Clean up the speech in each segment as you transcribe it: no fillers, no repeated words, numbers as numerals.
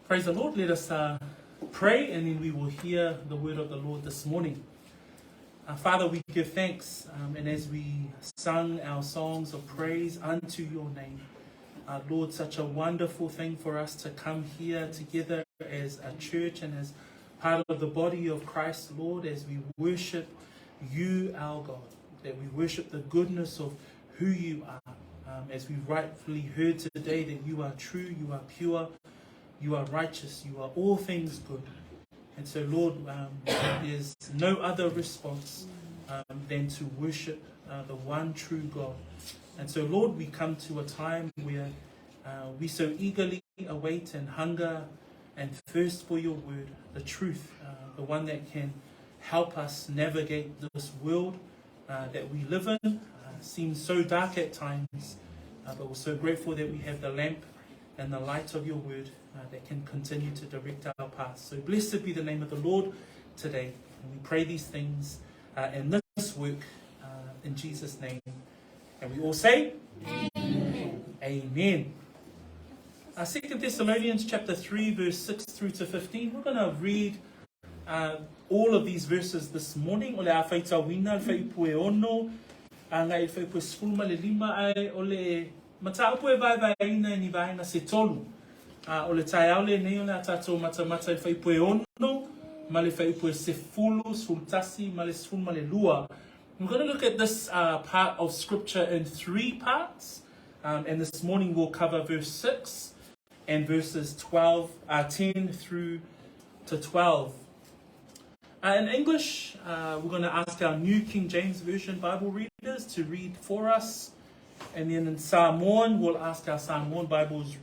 Praise the Lord. Let us uh, pray and then we will hear the word of the Lord this morning. Uh, Father, we give thanks, um, and as we sung our songs of praise unto your name, uh, Lord, such a wonderful thing for us to come here together as a church and as part of the body of Christ, Lord, as we worship you, our God, that we worship the goodness of who you are. Um, as we rightfully heard today, that you are true, you are pure, you are righteous, you are all things good. And so, Lord, um, there's no other response um, than to worship uh, the one true God. And so, Lord, we come to a time where uh, we so eagerly await and hunger and thirst for your word, the truth, uh, the one that can help us navigate this world uh, that we live in. Uh, seems so dark at times, uh, but we're so grateful that we have the lamp and the light of your word uh, that can continue to direct our path. So blessed be the name of the Lord today. And we pray these things uh, in this work uh, in Jesus' name. And we all say, Amen. Amen. Uh, 2 Thessalonians chapter 3, verse 6 through to 15. We're going to read uh, all of these verses this morning. O le a whaitauina, le whaiupu e ono, a ngai le whaiupu e sefulu ma le lima ai, o le mataupu e vaevaeina i ni vaega se tolu. A o le taeao lenei o le a tātou matamata i le whaiupu e ono, ma le whaiupu e sefulu, sefulu tasi, ma le sefulu ma le lua. We're going to look at this uh, part of scripture in three parts. Um, and this morning we'll cover verse 6 and verses 12, uh, 10 through to 12. Uh, in English, uh, we're going to ask our New King James Version Bible readers to read for us. And then in Samoan, we'll ask our Samoan Bibles,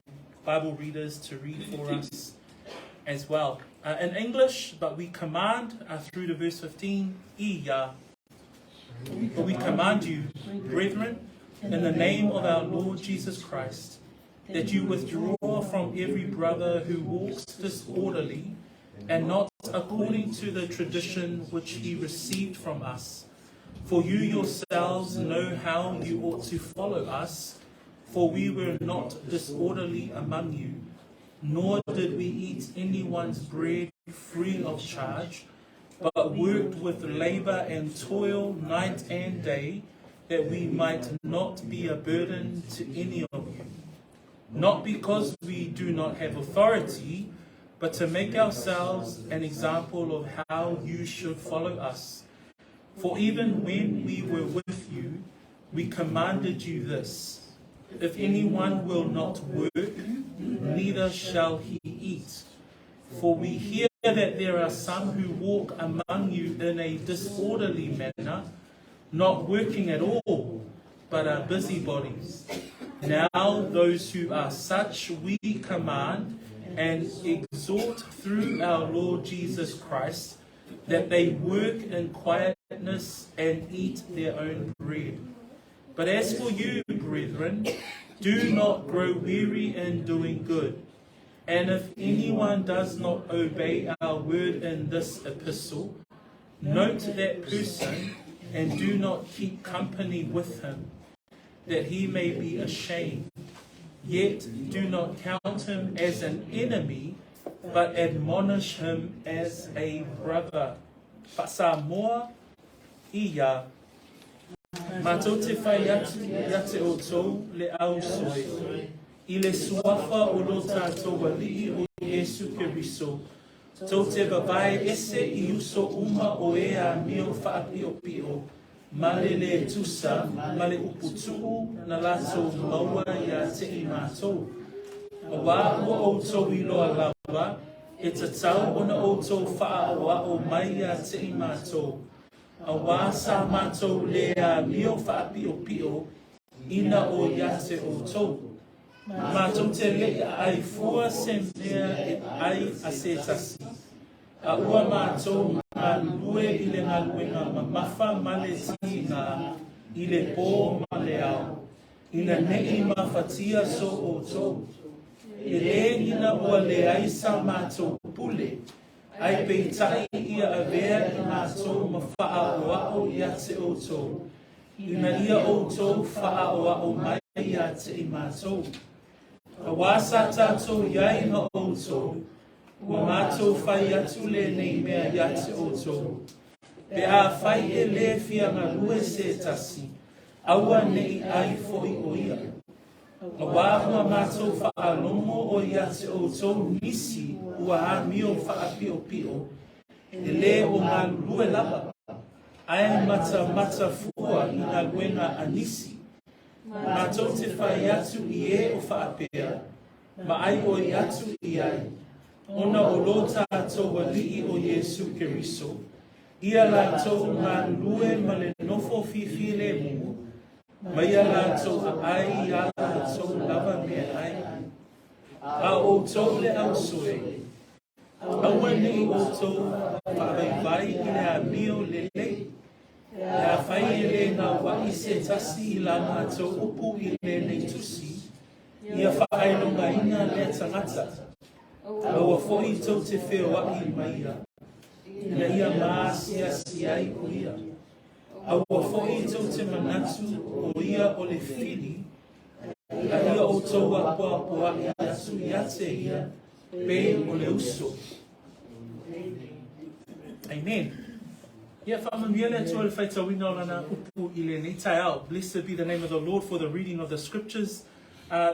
Bible readers to read for us as well. Uh, in English, but we command uh, through to verse 15, Iya. But we command you, brethren, in the name of our Lord Jesus Christ, that you withdraw from every brother who walks disorderly and not according to the tradition which he received from us. For you yourselves know how you ought to follow us, for we were not disorderly among you, nor did we eat anyone's bread free of charge, but worked with labor and toil night and day, that we might not be a burden to any of you. Not because we do not have authority, but to make ourselves an example of how you should follow us. For even when we were with you, we commanded you this If anyone will not work, neither shall he eat. For we hear that there are some who walk among you in a disorderly manner, not working at all, but are busybodies. Now those who are such we command and exhort through our Lord Jesus Christ that they work in quietness and eat their own bread. But as for you, brethren, do not grow weary in doing good. And if anyone does not obey our word in this epistle, note that person and do not keep company with him, that he may be ashamed. Yet do not count him as an enemy, but admonish him as a brother. Fasamoa ia. Mātou te whai atu ia te outou le au soe. I le suafa o lo tātou Alii o Iesu Keriso, tou te vavae ese i uso uma o e amio faapiopio, ma le lē tusa, ma le upu tuu na latou maua iā te i mātou. Auā ua outou iloa lava, e tatau ona outou faaʻoaʻo mai iā te i mātou, auā sa mātou lē amio faapiopio ina o ia te outou. Mātou te leʻi ʻai fua se mea e ʻai a se tasi. A ua mātou galulue i le galuega mamafa ma le tīgā i le pō ma le ao, ina neʻi mafatia so outou. E lē ina ua leai sa mātou pule, ae peitai ia avea i mātou ma faaʻoaʻo ia te outou, Ina ia outou faaʻoaʻo mai ia te i mātou. Auā sa tātou i ai ma outou, Ua matou fai atu lenei mea ia te outou, pe afai e lē fia galue se tasi, aua ne i ai foi o ia. Auā ua matou faalogo o ia te outou nisi ua amio faapiopio, e lē o galulue lava, ae matamata fua i galuega a nisi. Matou te fai atu i e o faapea, ma aioi atu i ai, ona o lo tatou Alii o Iesu Keriso, ia latou galulue ma le nofo fifilemu, ma ia latou aai i a latou lava meaai. A o outou le au sue, aua ne i outou faavaivai i le amio lelei. Pe afai e lē gauaʻi se tasi i la matou upu i lenei tusi, ia faailogaina lea tagata. Aua foi tou te feoaʻi ma ia, ina ia maasiasi ai o ia. Aua foi tou te manatu o ia o le fili, a ia outou apoapoaʻi atu ia te ia, pei o le uso. Amen. Ia faamanuia le Atua i le faitauina o lana upu i lenei taeao. Blessed be the name of the Lord for the reading of the scriptures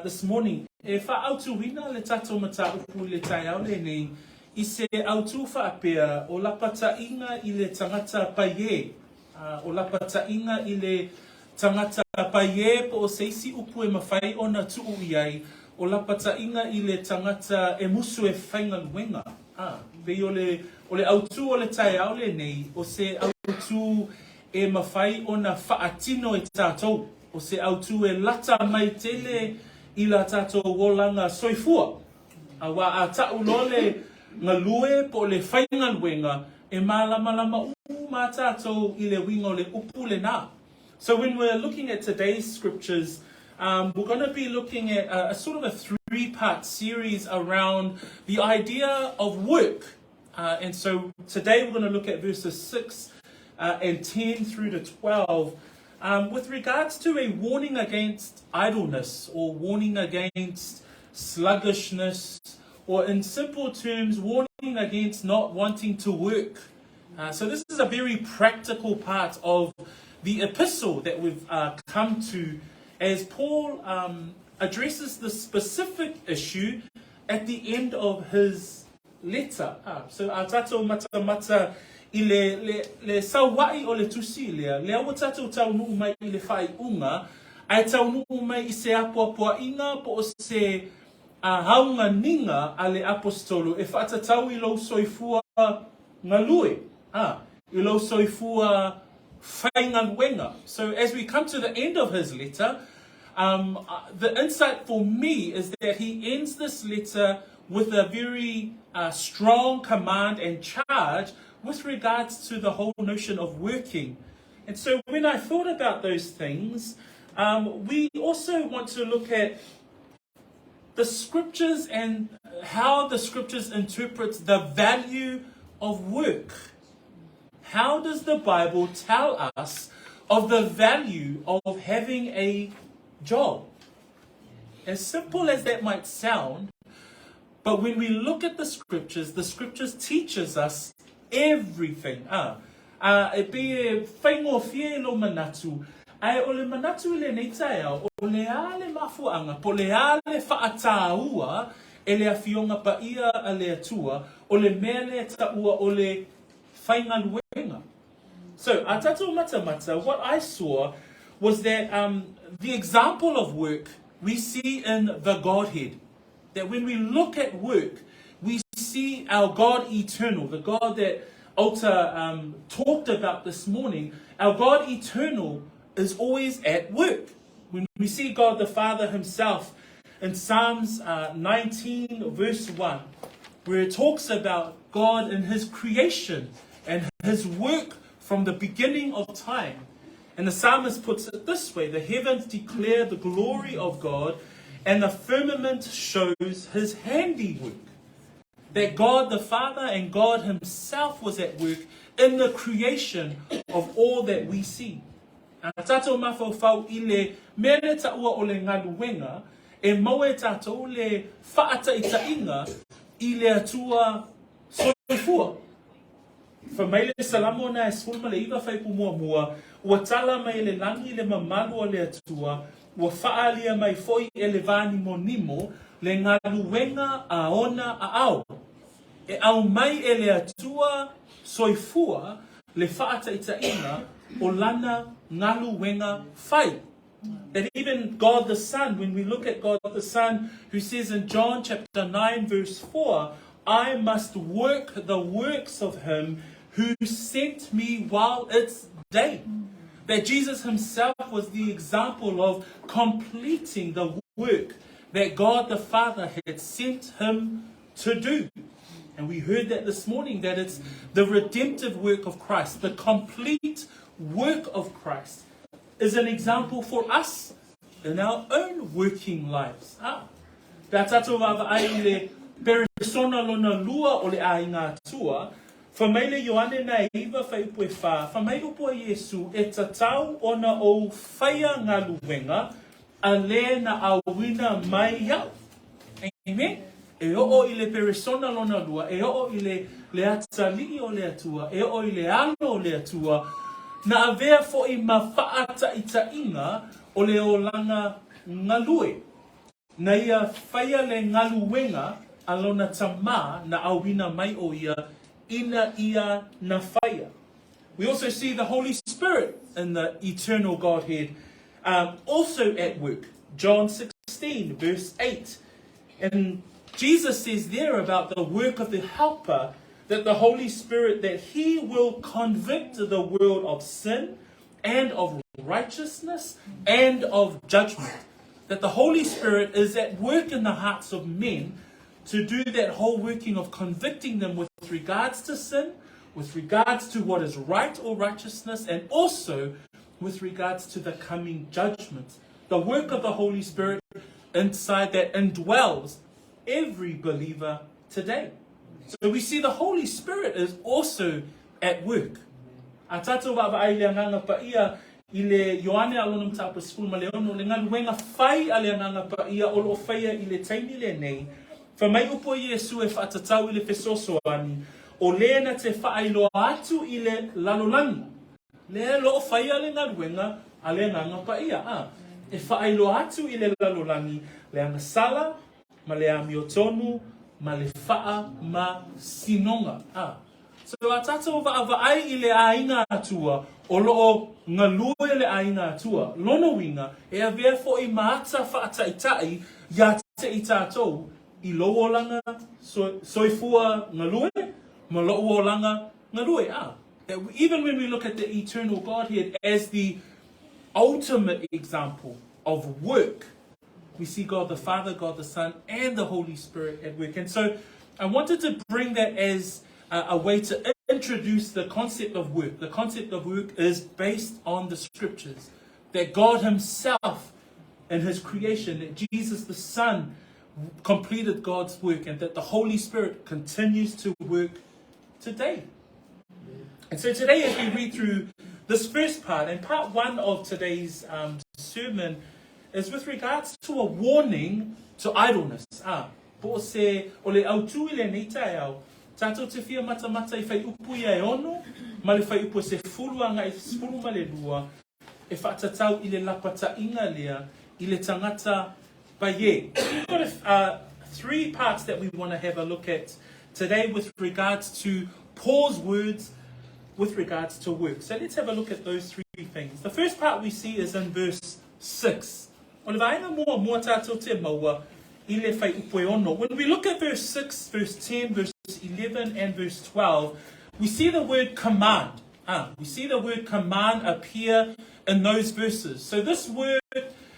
this morning. E faaautuina le tatou mataupu i le taeao lenei i se autū faapea o lapataiga i le tagata paiē. O lapataiga i le tagata paiē po o se isi upu e mafai ona tuu i ai, o lapataiga i le tagata e musu e faigaluega. A, pei o le, o le autū o le taeao lenei, o se autū e mafai ona faatino e tatou, o se autū e lata mai tele i la tatou olaga soifua. Aua a ta'u loa le galue po o le faigaluega, e mālamalama uma a tatou i le uiga o le upu lenā. So when we're looking at today's scriptures, we're going to be looking at a sort of a three-part series around the idea of work. And so today we're going to look at verses 6 and 10 through to 12 with regards to a warning against idleness or warning against sluggishness or in simple terms, warning against not wanting to work. So this is a very practical part of the epistle that we've come to as Paul addresses the specific issue at the end of his letter. So a tatou matamata i le, le, le sauaʻi o le tusi lea, lea ua tatou taunuu mai i le faaiuga, ae taunuu mai i se apoapoaiga po o se auganiga a le Aposetolo e faatatau i lou soifua galue, i lou soifua faigaluega. So as we come to the end of his letter, the insight for me is that he ends this letter with a very strong command and charge with regards to the whole notion of working. And so when I thought about those things, we also want to look at the scriptures and how the scriptures interpret the value of work. How does the Bible tell us of the value of having a job? As simple as that might sound, but when we look at the scriptures teaches us everything. E pei e faigofie i lou manatu, ae o le manatu i lenei taeao, o le a le mafuaaga, po o le a le faatāua e le Afioga Paia a le Atua, o le mea lea e taua o le faigaluega. So, a tatou matamata, what I saw was that the example of work we see in the Godhead. That when we look at work, we see our God eternal, the God that Alta talked about this morning. Our God eternal is always at work. When we see God the Father himself in Psalms 19 verse 1, where it talks about God in his creation and his work from the beginning of time. And the psalmist puts it this way, the heavens declare the glory of God, and the firmament shows his handiwork. That God the Father and God himself was at work in the creation of all that we see. A tatou mafaufau i le mea le taua o le galuega, e maua e tatou le faataitaiga i le Atua soifua. Fai mai le Salamo na e 19 fuaiupu muamua, Ua tala mai e le lagi le mamalu o le Atua, ua faaalia mai foi e le vānimonimo le galuega a ona aao. E aumai e le Atua soifua le faataitaiga o lana galuega fai. That even God the Son, when we look at God the Son, who says in John chapter 9, verse 4, I must work the works of him who sent me while it's day. That Jesus himself was the example of completing the work that God the Father had sent him to do. And we heard that this morning that it's the redemptive work of Christ, the complete work of Christ, is an example for us in our own working lives. Ah. Pe a tātou vaavaai i le peresona lona lua o le aiga Atua, fai mai le Ioane na e iva fuaiupu e whā, fai mai upu a Iesu e tatau ona ou whaia galuega a le na auina mai ia'u. Amen. E oo i le peresona lona lua, e oo i le, le atalii o le Atua, e oo i le alo o le Atua, na avea fo'i ma fa'ataitaiga o le olaga galue. Na ia faia le galuega a lona Tamā na auina mai o ia ina ia na faia. We also see the Holy Spirit in the eternal Godhead also at work. John 16, verse 8. And Jesus says there about the work of the Helper, that the Holy Spirit, that He will convict the world of sin and of righteousness and of judgment. That the Holy Spirit is at work in the hearts of men to do that whole working of convicting them with regards to sin, with regards to what is right or righteousness, and also with regards to the coming judgment. The work of the Holy Spirit inside that indwells every believer today. So we see the Holy Spirit is also at work. A tātou vaavaai le Agaga Paia i le Ioane a lona mataupu e 16, le galuega fai a le Agaga Paia o lo o faia i le taimi lenei, fai mai upu a Iesu e faatatau i le fesoasoani, o le na te faailoa atu i le lalolagi, le lo o faia le galuega a le Agaga Paia, a e faailoa atu i le lalolagi le agasala ma le amiotonu ma le faamasinoga, a. So a tātou vaavaai i le aiga Atua, o lo o galue le aiga Atua, lona uiga, e avea fo'i ma ata fa'ata'itā'i iā te i tātou i lou olaga soifua galue ma lo'u olaga galue. A that even when we look at the eternal Godhead as the ultimate example of work, we see God the Father, God the Son, and the Holy Spirit at work. And so I wanted to bring that as a, a way to introduce the concept of work. The concept of work is based on the scriptures, that God Himself in His creation, that Jesus the Son completed God's work, and that the Holy Spirit continues to work today. And so today, as we read through this first part, and part one of today's sermon is with regards to a warning to idleness. Ah, po o se, o le autū i lenei taeao, tātou te fia matamata i fuaiupu ia e ono, ma le fuaiupu e sefulu agai 12, e faatatau i le lapataiga lea i le tagata paie. We've got a, three parts that we want to have a look at today with regards to Paul's words with regards to work. So let's have a look at those three things. The first part we see is in verse 6. O le vaega muamua tātou te maua i le fuaiupu e ono. When we look at verse 6, verse 10, verse 11 and verse 12, we see the word command. Ah, we see the word command appear in those verses. So this word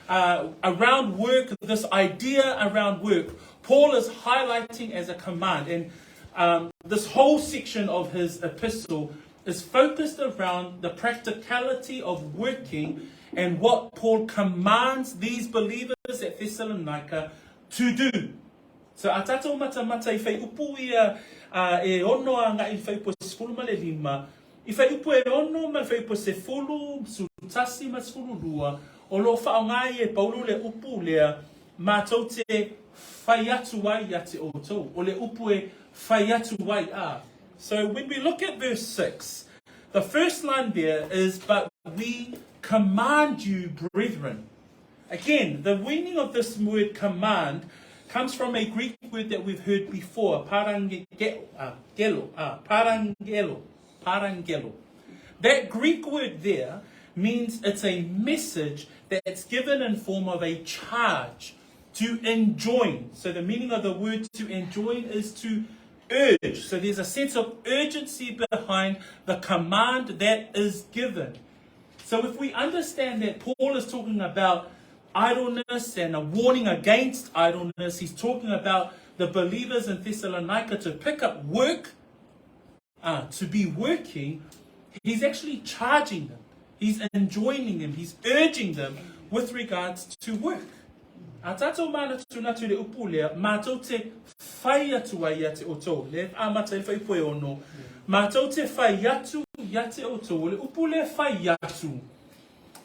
around work, this idea around work, Paul is highlighting as a command. And this whole section of his epistle is focused around the practicality of working and what Paul commands these believers at Thessalonica to do. So a tātou matamata i fuaiupu ia e ono agai i fuaiupu e 15, i fuaiupu e ono ma le fuaiupu e 10, 11 ma 12, o lo o faaoga ai e Paulo le upu lea. mātou te whai atu ai ia te outou. O le upu e whai atu ai, a. So when we look at verse 6, the first line there is, but we command you, brethren. Again, the meaning of this word command comes from a Greek word that we've heard before, parangelo, parangelo, parangelo. That Greek word there means it's a message that's given in form of a charge to enjoin. So the meaning of the word to enjoin is to urge. So there's a sense of urgency behind the command that is given. So if we understand that Paul is talking about idleness and a warning against idleness, he's talking about the believers in Thessalonica to pick up work, uh, to be working, he's actually charging them. He's enjoining them. He's urging them with regards to work. A tātou mānatunatu le upu lea, mātou te whai atu ai ia te outou, le a mata i whai poe ono, mātou te whai atu ia te outou, o le upu lea whai atu,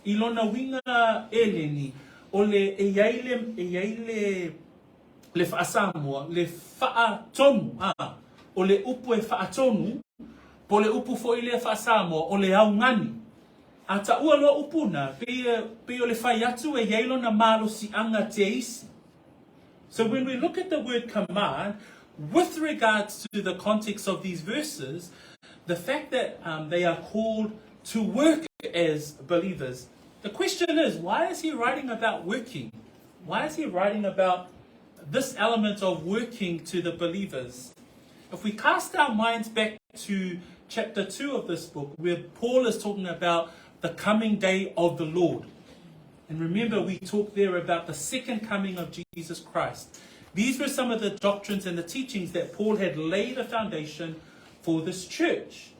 i lona uiga eleni, o le e iai le, e iai le, le faasamoa, le faatonu, a, o le upu e faatonu, po o le upu foi lea faasamoa, o le augani. A taua loa upu na, pei, pei o le whai atu e iai lona malosiaga te isi. So when we look at the word command, with regards to the context of these verses, the fact that um, they are called to work as believers, the question is, why is he writing about working? Why is he writing about this element of working to the believers? If we cast our minds back to chapter 2 of this book, where Paul is talking about the coming day of the Lord. And remember, we talked there about the second coming of Jesus Christ. These were some of the doctrines and the teachings that Paul had laid a foundation for this church.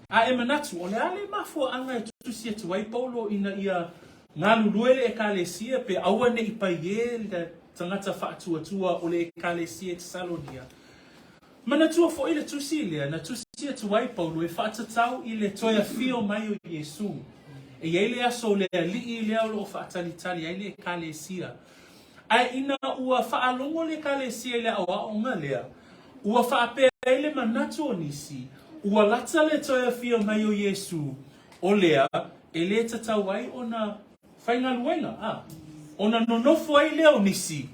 A e manatu, o le a le mafuaʻaga e tusi atu ai Paulo ina ia galulue le Ekalesia pe aua ne i pai e le tagata faatuatua o le Ekalesia i Tesalonia. Manatua foi le tusi lea na tusi atu ai Paulo e faatatau i le toe afio mai o Iesu. E i ai le aso o le Alii lea o lo o faatalitali ai le Ekalesia. Ae ina ua faalogo le Ekalesia i le aoaoga lea, ua faapea ai le manatu o nisi, ua lata le toe afio mai o Iesu, o lea e le tatau ai ona faigaluega, a, ona nonofo ai lea o nisi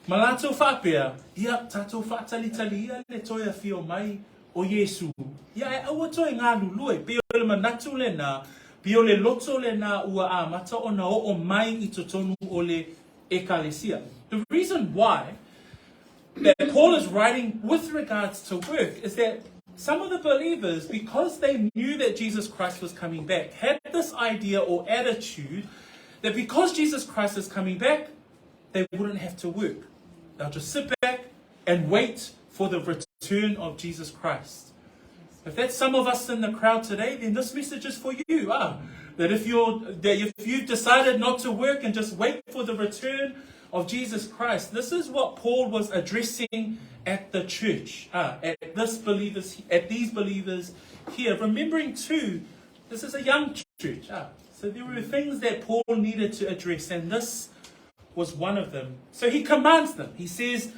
Ma latou faapea, Ia, tatou faatalitali ia le toe afio mai o Iesu, ia e aua toe galulue. Pei o le manatu lena, pei o le loto lena ua amata ona oo mai i totonu o le Ekalesia. The reason why that Paul is writing with regards to work is that some of the believers, because they knew that Jesus Christ was coming back, had this idea or attitude that because Jesus Christ is coming back, they wouldn't have to work. They'll just sit back and wait for the return of Jesus Christ. If that's some of us in the crowd today, then this message is for you. Ah, that if you're that if you've decided not to work and just wait for the return of Jesus Christ, this is what Paul was addressing at the church, ah, at this believers, at these believers here. Remembering too, this is a young church. Ah, so there were things that Paul needed to address, and this was one of them. So he commands them. He says,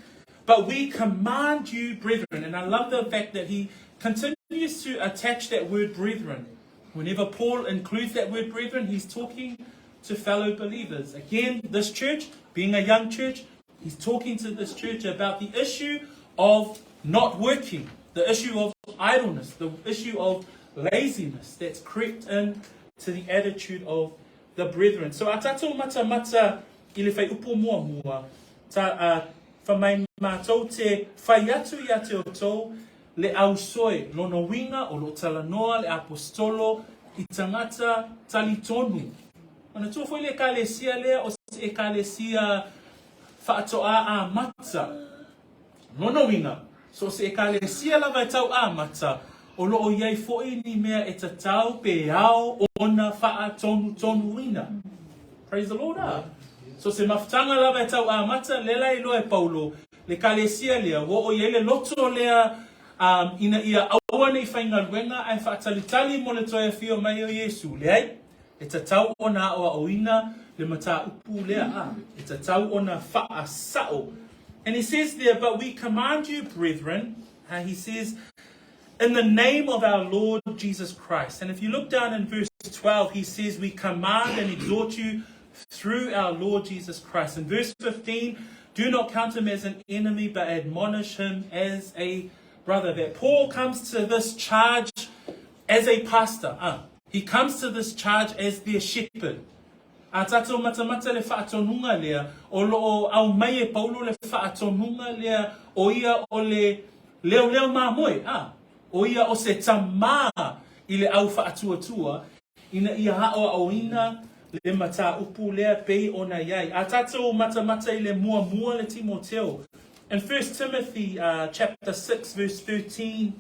But we command you, brethren. And I love the fact that he continues to attach that word brethren. Whenever Paul includes that word brethren, he's talking to fellow believers. Again, this church, being a young church, he's talking to this church about the issue of not working, the issue of idleness, the issue of laziness that's crept in to the attitude of the brethren. So a tatou matamata i le whaiupu muamua, ta, a, whamai mātou te whai atu ia te outou le ausoe, lona uiga o lo talanoa le apostolo i tagata talitonu. Manatua foi le ekalesia lea o se ekalesia faatoa amata. Lona uiga, so o se ekalesia lava e tau amata, o lo o iai foi ni mea e tatau pe ao ona faatonutonuina. Praise the Lord, ah. So se mafutaga lava e tau amata, lea la iloa e Paulo, le ekalesia lea, ua oo iai le loto lea um, ina ia aua nei faigaluega ae faatalitali mo le toe afio mai o Iesu. Leai, e tatau ona aoaoina le mataupu lea, a, e tatau ona faasa'o. And he says there, but we command you, brethren, uh, he says, in the name of our Lord Jesus Christ. And if you look down in verse 12, he says, we command and exhort you through our Lord Jesus Christ. In verse 15, do not count him as an enemy, but admonish him as a brother. That Paul comes to this charge as a pastor. Uh, he comes to this charge as their shepherd. A tātou matamata le faatonuga lea, o loo aumai e Paulo le faatonuga lea o ia o le leoleo mamoe, a, o ia o se tamā i le au faatuatua, ina ia aʻoaʻoina le mataupu lea pei ona i ai. A tātou matamata i le muamua le Timoteo. In 1 Timothy uh, chapter 6 verse 13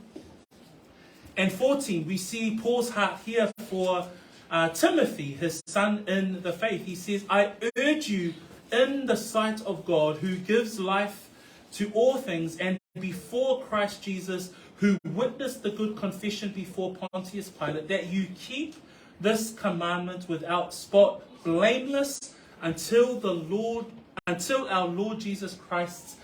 and 14, we see Paul's heart here for uh, Timothy, his son in the faith. He says, I urge you in the sight of God who gives life to all things and before Christ Jesus who witnessed the good confession before Pontius Pilate, that you keep this commandment without spot, blameless, until the Lord, until our Lord Jesus Christ's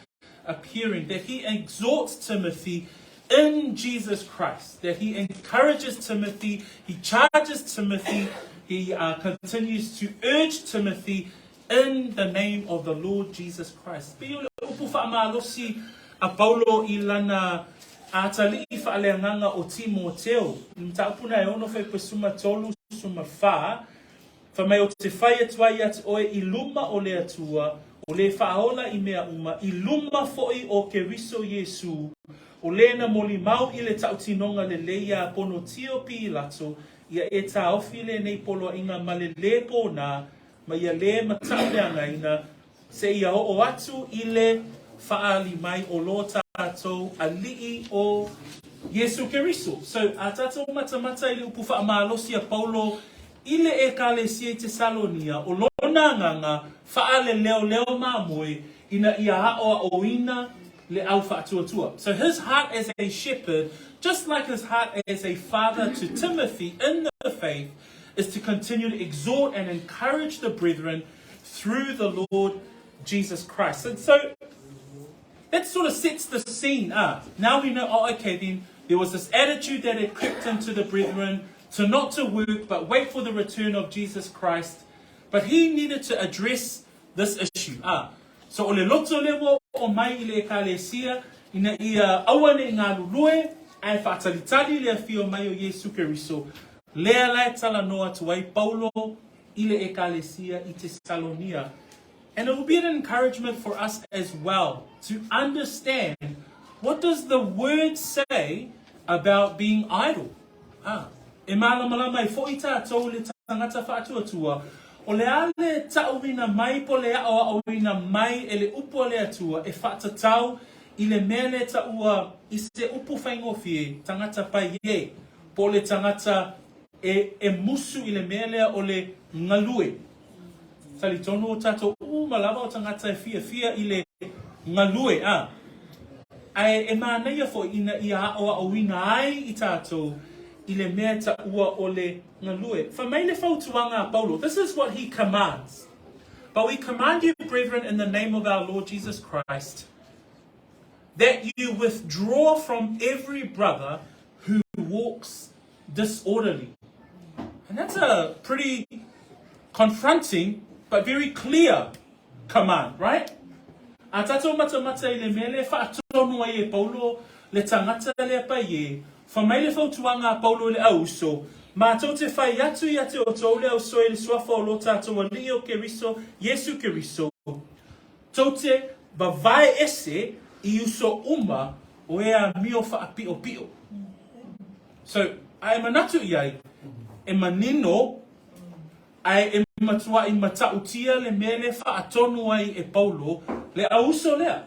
appearing, that he exhorts Timothy in Jesus Christ, that he encourages Timothy, he charges Timothy, he uh, continues to urge Timothy in the name of the Lord Jesus Christ. Pei o le upu faamalosi a Paulo i lana atalii faaleagaga o Timoteo, i le mataupu na e ono fuaipasuma tolu suma fa, Fai mai ou te fai atu ai ia te oe i luma o le Atua, o le faaola i mea uma, i luma foʻi o Keriso Iesū, o lena molimau i le tautinoga lelei iā Ponotio Pilato, ia e taofi lenei poloaiga ma le lē pōnā, ma ia lē mataʻuleagaina, seia oo atu i le faaali mai o lo tātou Alii o Iesu Keriso. So, a tātou matamata i le upu faamalosi a Paulo i le Ekalesia i Tesalonia, o lona agaga faaleleoleo mamoe ina ia aʻoaʻoina le au faatuatua. So his heart as a shepherd, just like his heart as a father to Timothy in the faith, is to continue to exhort and encourage the brethren through the Lord Jesus Christ. And so that sort of sets the scene up. Now we know, oh, okay, then there was this attitude that had crept into the brethren to not to work, but wait for the return of Jesus Christ. But he needed to address this issue. Ah, so o le loto le ua oo mai i le Ekalesia, ina ia aua ne i galulue, ae faatalitali le afio mai o Iesu Keriso, lea la e talanoa atu ai Paulo i le Ekalesia i Tesalonia. And it will be an encouragement for us as well to understand what does the word say about being idle. Ah, e mālamalama ai foʻi tātou i le tangata faatuatua, o le a le taʻuina mai po le aʻoaʻoina mai e le upu a le Atua e faatatau i le mea le taʻua i se upu faigofie tagata pai e, po o le tagata e, e musu i le mea lea o le galue. Talitonu o tātou uma lava o tagata e fiafia i le galue, a. Ae e manaia foʻi ina ia aʻoaʻoina ai i tātou i le mea taʻua o le galue. Fai mai le fautuaga a Paulo, this is what he commands. But we command you, brethren, in the name of our Lord Jesus Christ, that you withdraw from every brother who walks disorderly. And that's a pretty confronting but very clear command, right? A tātou matamata i le mea lea e faatonu ai e Paulo le tangata lea pai e, wha mai le fautuaga a Paulo i le auso, mātou te whai atu ia te outou le auso i le suafa o lo tātou Alii o Keriso, Iesu Keriso, tou te vavae ese i uso uma o e amio whaapiopio. So, a e manatu i ai, e manino, ae e matuaʻi matautia le mea lea faatonu ai e Paulo le auso lea.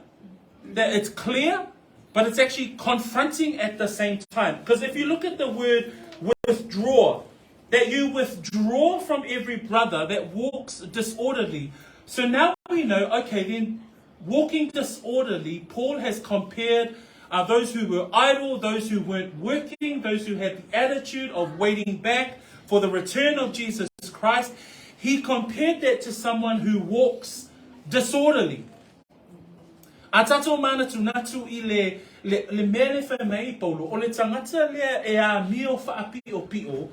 That it's clear, but it's actually confronting at the same time. Because if you look at the word withdraw, that you withdraw from every brother that walks disorderly. So now we know, okay, then walking disorderly, Paul has compared uh, those who were idle, those who weren't working, those who had the attitude of waiting back for the return of Jesus Christ. He compared that to someone who walks disorderly. A tatou manatunatu i le, le, le mea lea e fai mai ai Paulo, o le tagata lea e amio faapiʻopiʻo,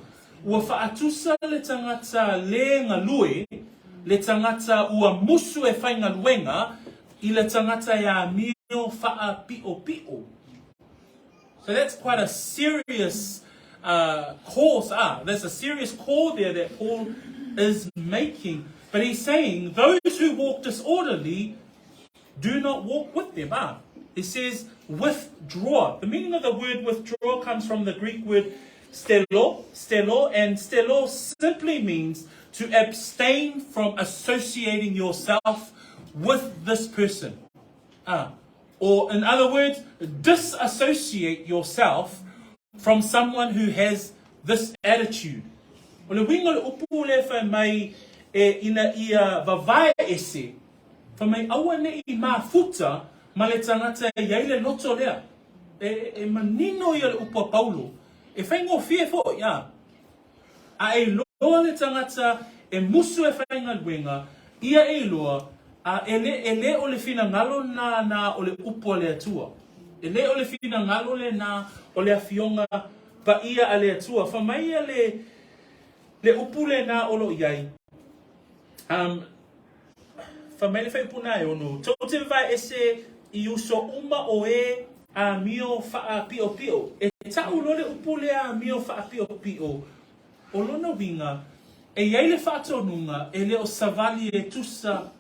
ua faatusa le tagata lē galue, le tagata ua musu e faigaluega, i le tagata e amio faapiʻopiʻo. So that's quite a serious uh, call. Ah, there's a serious call there that Paul is making. But he's saying those who walk disorderly do not walk with them. Ah, he says withdraw. The meaning of the word withdraw comes from the Greek word stelo, stelo, and stelo simply means to abstain from associating yourself with this person. Ah, or in other words, disassociate yourself from someone who has this attitude. O le uiga o le upu lea fai mai e ina ia vavae ese, fai mai aua neʻi mafuta ma le tagata e i ai le loto lea. E, e manino ia le upu a Paulo. E faigofie foi, a. A e iloa le tagata e musu e faigaluega, ia e iloa, a e le, e le o le finagalo lena o le upu a le Atua. E le o le finagalo lena o le Afioga Paia a le Atua. Fai mai ia le, le upu lena o lo o i ai, um, fai mai le fuaiupu lena e ono, Tou te vavae ese i uso uma o e amio faapiʻopiʻo. E taʻu loa le upu lea amio faapiʻopiʻo, o lona uiga, e i ai le faatonuga e le o savali e tusa,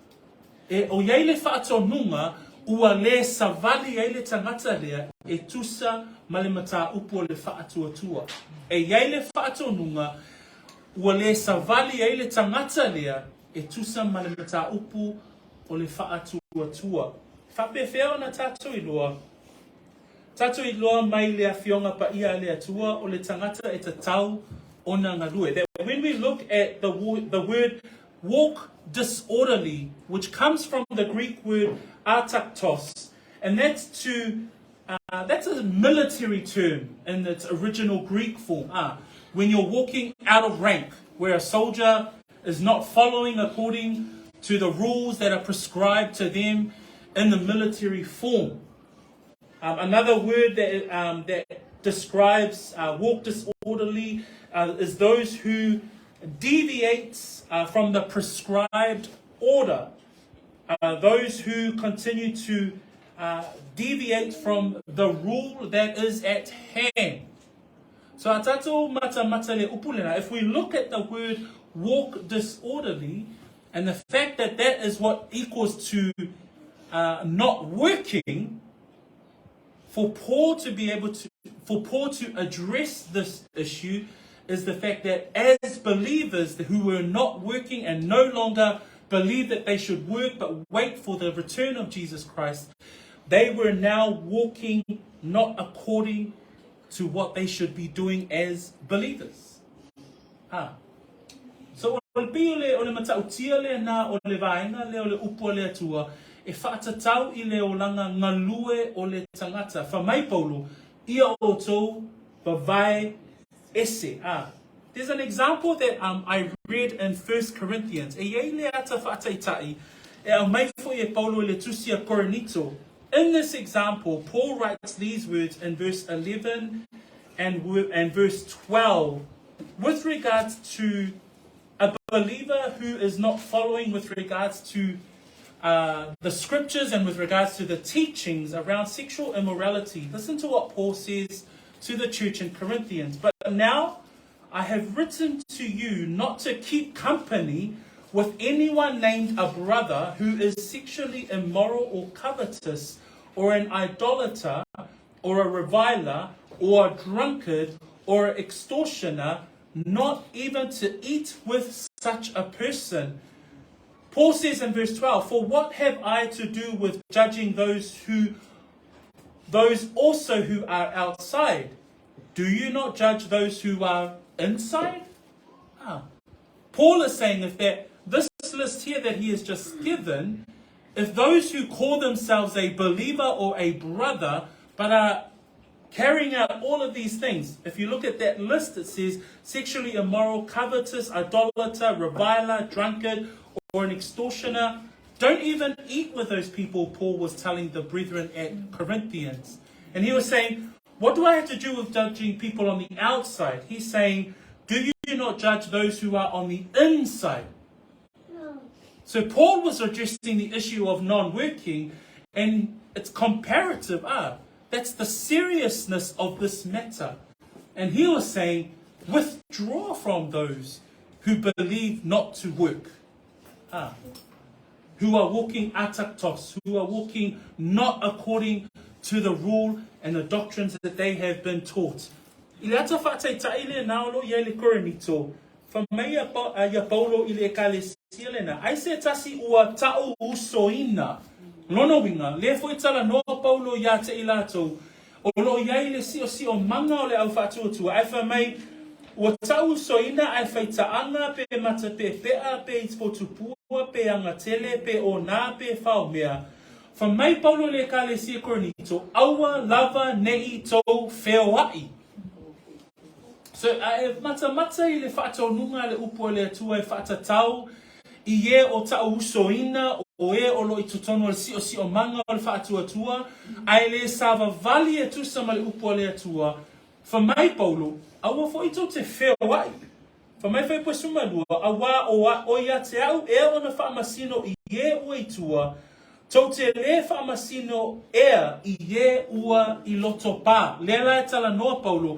e o i ai le faatonuga ua lē savali ai le tagata lea e tusa ma le mataupu o le faatuatua. E i ai le faatonuga ua lē savali ai le tagata lea e tusa ma le mataupu o le faatuatua. Faapefea ona tatou iloa? Tatou iloa mai le Afioga Paia a le Atua o le tagata e tatau ona galue. That when we look at the, the word walk disorderly, which comes from the Greek word ataktos, and that's to uh, that's a military term in its original Greek form. Ah, when you're walking out of rank, where a soldier is not following according to the rules that are prescribed to them in the military form. Um, another word that, um, that describes uh, walk disorderly uh, is those who deviate uh, from the prescribed order. Uh, those who continue to uh, deviate from the rule that is at hand. So a tatou matamata le upu lena, if we look at the word walk disorderly and the fact that that is what equals to uh, not working, for Paul to be able to, for Paul to address this issue is the fact that as believers who were not working and no longer believe that they should work but wait for the return of Jesus Christ, they were now walking not according to what they should be doing as believers. Ah. So o le pei o le, o le matautia lena o le vaega lea o le upu a le Atua e faatatau i le olaga galue o le tagata. Fai mai Paulo, ia outou vavae ese. Ah. There's an example that um, I read in 1 Corinthians. E i ai le ata faataitai e aumai foi e Paulo i le tusi a Korinito. In this example, Paul writes these words in verse 11 and, and verse 12 with regards to a believer who is not following with regards to uh, the scriptures and with regards to the teachings around sexual immorality. Listen to what Paul says to the church in Corinthians. But now I have written to you not to keep company with anyone named a brother who is sexually immoral or covetous or an idolater or a reviler or a drunkard or an extortioner, not even to eat with such a person. Paul says in verse 12, For what have I to do with judging those who those also who are outside? Do you not judge those who are inside? Ah. Paul is saying if that this list here that he has just given, if those who call themselves a believer or a brother, but are carrying out all of these things. If you look at that list, it says sexually immoral, covetous, idolater, reviler, drunkard, or an extortioner. Don't even eat with those people, Paul was telling the brethren at Corinthians. And he was saying, what do I have to do with judging people on the outside? He's saying, do you not judge those who are on the inside? So Paul was addressing the issue of non-working, and it's comparative. Ah, that's the seriousness of this matter. And he was saying, withdraw from those who believe not to work. Ah, who are walking ataktos, who are walking not according to the rule and the doctrines that they have been taught. I le ata faataitai lenā o lo o i ai le Korinito, fai mai ia ia Paulo i le Ekalesia lenā, Ai se tasi ua ta'u usoina. Lona uiga, lea foi talanoa Paulo iā te i latou, o lo o i ai le siosiomaga o le au faatuatua, ae fai mai, Ua ta'u usoina ae faitaaga pe matapeapea pe fotupua pe agatele pe onā pe faomea. Fai mai Paulo i le Ekalesia Korinito, Aua lava ne'i tou feoa'i. So, a e matamata i le faatonuga a le upu a le Atua e faatatau i e o ta'u usoina, o e o lo o i totonu o le siosiomaga o le faatuatua, ae le savavali e tusa ma le upu a le Atua, Fai mai Paulo, Aua fo'i tou te feoa'i. Fai mai Faipu e 12, Auā o a, o ia te au ea ona faamasino i e ua i tua, tou te lē faamasino ea i e ua i loto pā. Lea la e talanoa Paulo,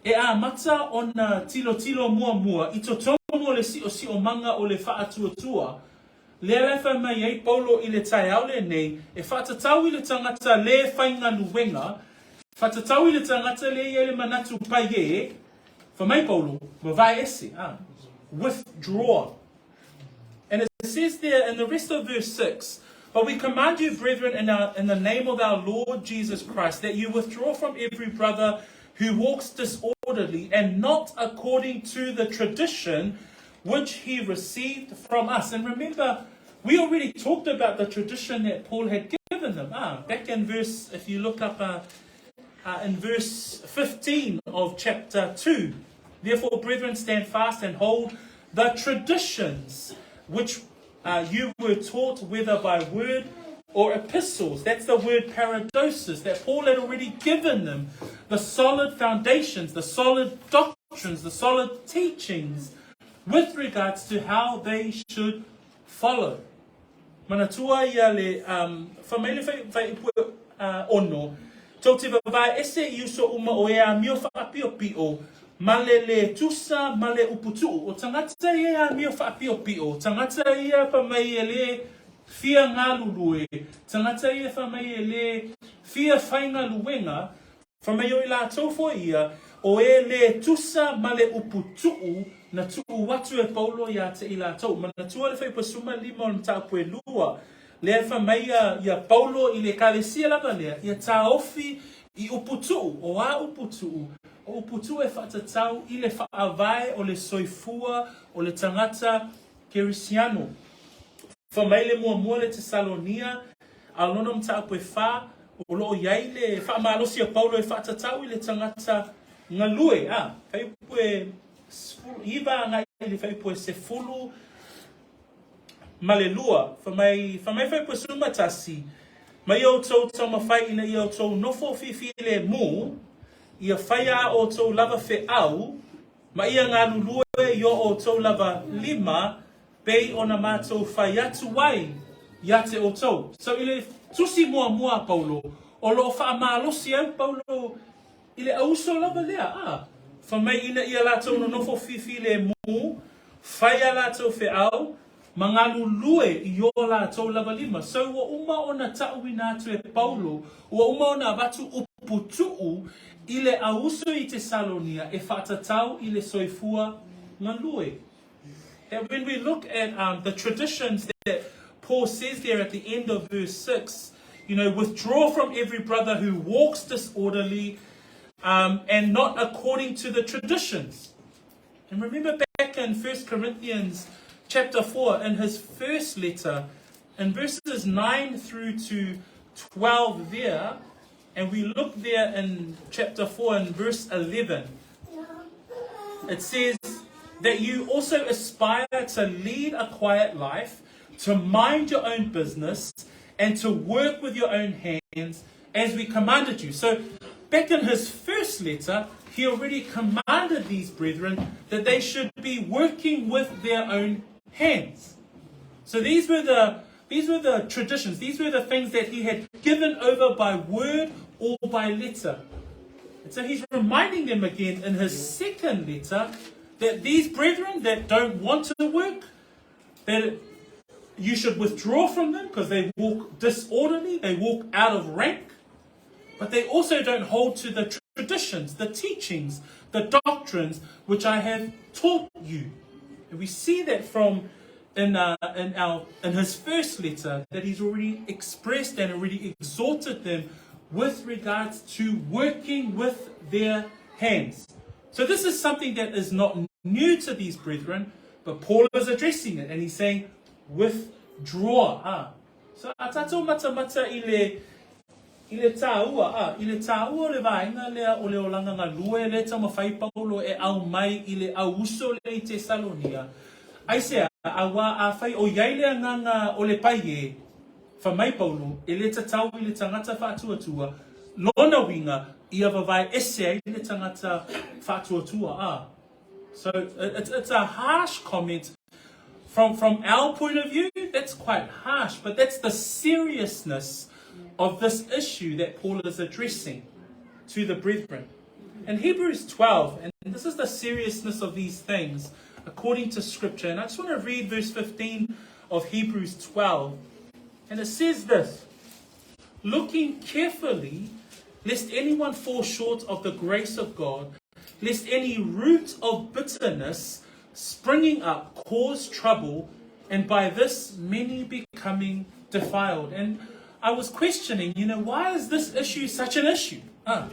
e amata ona tilotilo muamua i totonu o le siosiomaga o le faatuatua. Lea la e fai mai ai Paulo i le taeao lenei, e faatatau i le tagata lē faigaluega, faatatau i le tagata lea e i ai le manatu pai ē, fai mai Paulo, mavae ese, ah, withdraw. And it says there in the rest of verse 6, But we command you, brethren, in, our, in the name of our Lord Jesus Christ, that you withdraw from every brother who walks disorderly and not according to the tradition which he received from us. And remember, we already talked about the tradition that Paul had given them. Ah, back in verse, if you look up uh, uh, in verse 15 of chapter 2. Therefore, brethren, stand fast and hold the traditions which uh, you were taught, whether by word or epistles. That's the word paradosis that Paul had already given them. The solid foundations, the solid doctrines, the solid teachings with regards to how they should follow. Manatua ia le, um, fai mai le fai, fai uh, ono, tou te vavae ese i uso uma o e amio whaapiopio, ma le le tusa ma le uputu'u. O tagata ia e amio faapiopio, tagata ia fai mai e le fia galulue, tagata ia fai mai e le fia faigaluega, fai mai o i latou foi ia, o e le tusa ma le uputu'u na tuu atu e Paulo ia te i latou. Manatua le fuaiupu 15 o le mataupu e lua, lea e fai mai ia, ia Paulo i le Ekalesia lava lea, ia taofi i uputu'u, o a uputu'u? O uputu'u e faatatau i le faavae o le soifua o le tagata Kerisiano. Fai mai le muamua le Tesalonia, a o lona mataupu e fa, o lo o i ai le faamalosi a Paulo e faatatau i le tagata galue, a, fuaiupu e 19 agai i le fuaiupu e 10 ma le lua, fai mai, fai mai fuaiupu e 11, Ma ia outou taumafai ina ia outou nofo fifilemu, ia fai a outou lava feau, ma ia galulue i o outou lava lima, pei ona matou fai atu ai ia te outou. So i le tusi muamua a Paulo, o lo o faamalosi ai Paulo I le auso lava lea, a, fai mai ina ia latou nonofo fifilemu, fai a latou feau, ma galulue i o latou lava lima. So ua uma ona ta'uina atu e Paulo, ua uma ona avatu upu tu'u i le auso i Tesalonia e faatatau i le soifua galue. That when we look at um, the traditions that Paul says there at the end of verse 6, you know, withdraw from every brother who walks disorderly um, and not according to the traditions. And remember back in 1 Corinthians chapter 4, in his first letter, in verses 9 through to 12 there, And we look there in chapter 4 and verse 11. It says that you also aspire to lead a quiet life, to mind your own business, and to work with your own hands as we commanded you. So, back in his first letter, he already commanded these brethren that they should be working with their own hands. So these were the these were the traditions, these were the things that he had given over by word or by letter. And so he's reminding them again in his second letter that these brethren that don't want to work, that you should withdraw from them because they walk disorderly, they walk out of rank, but they also don't hold to the traditions, the teachings, the doctrines which I have taught you. And we see that from in, in, our, in his first letter that he's already expressed and already exhorted them with regards to working with their hands. So this is something that is not new to these brethren, but Paul is addressing it and he's saying, withdraw. Ah. So a tātou matamata i le, i le tāua, ah, i le tāua o le vaenga lea o le olanga galue le taumafai Paulo e au mai i le au uso le i Tesalonia. Aisea, auā afai o iai le agaga o le pai e, fai mai Paulo, e le tatau i le tagata faatuatua, lona uiga, ia vavae ese ai le tagata faatuatua, ā. So, it's, it's a harsh comment. From, from our point of view, that's quite harsh, but that's the seriousness of this issue that Paul is addressing to the brethren. In Hebrews 12, and this is the seriousness of these things according to Scripture, and I just want to read verse 15 of Hebrews 12, and it says this Looking carefully, lest anyone fall short of the grace of God, lest any root of bitterness springing up cause trouble, and by this many becoming defiled. And I was questioning, you know, why is this issue such an issue? Huh?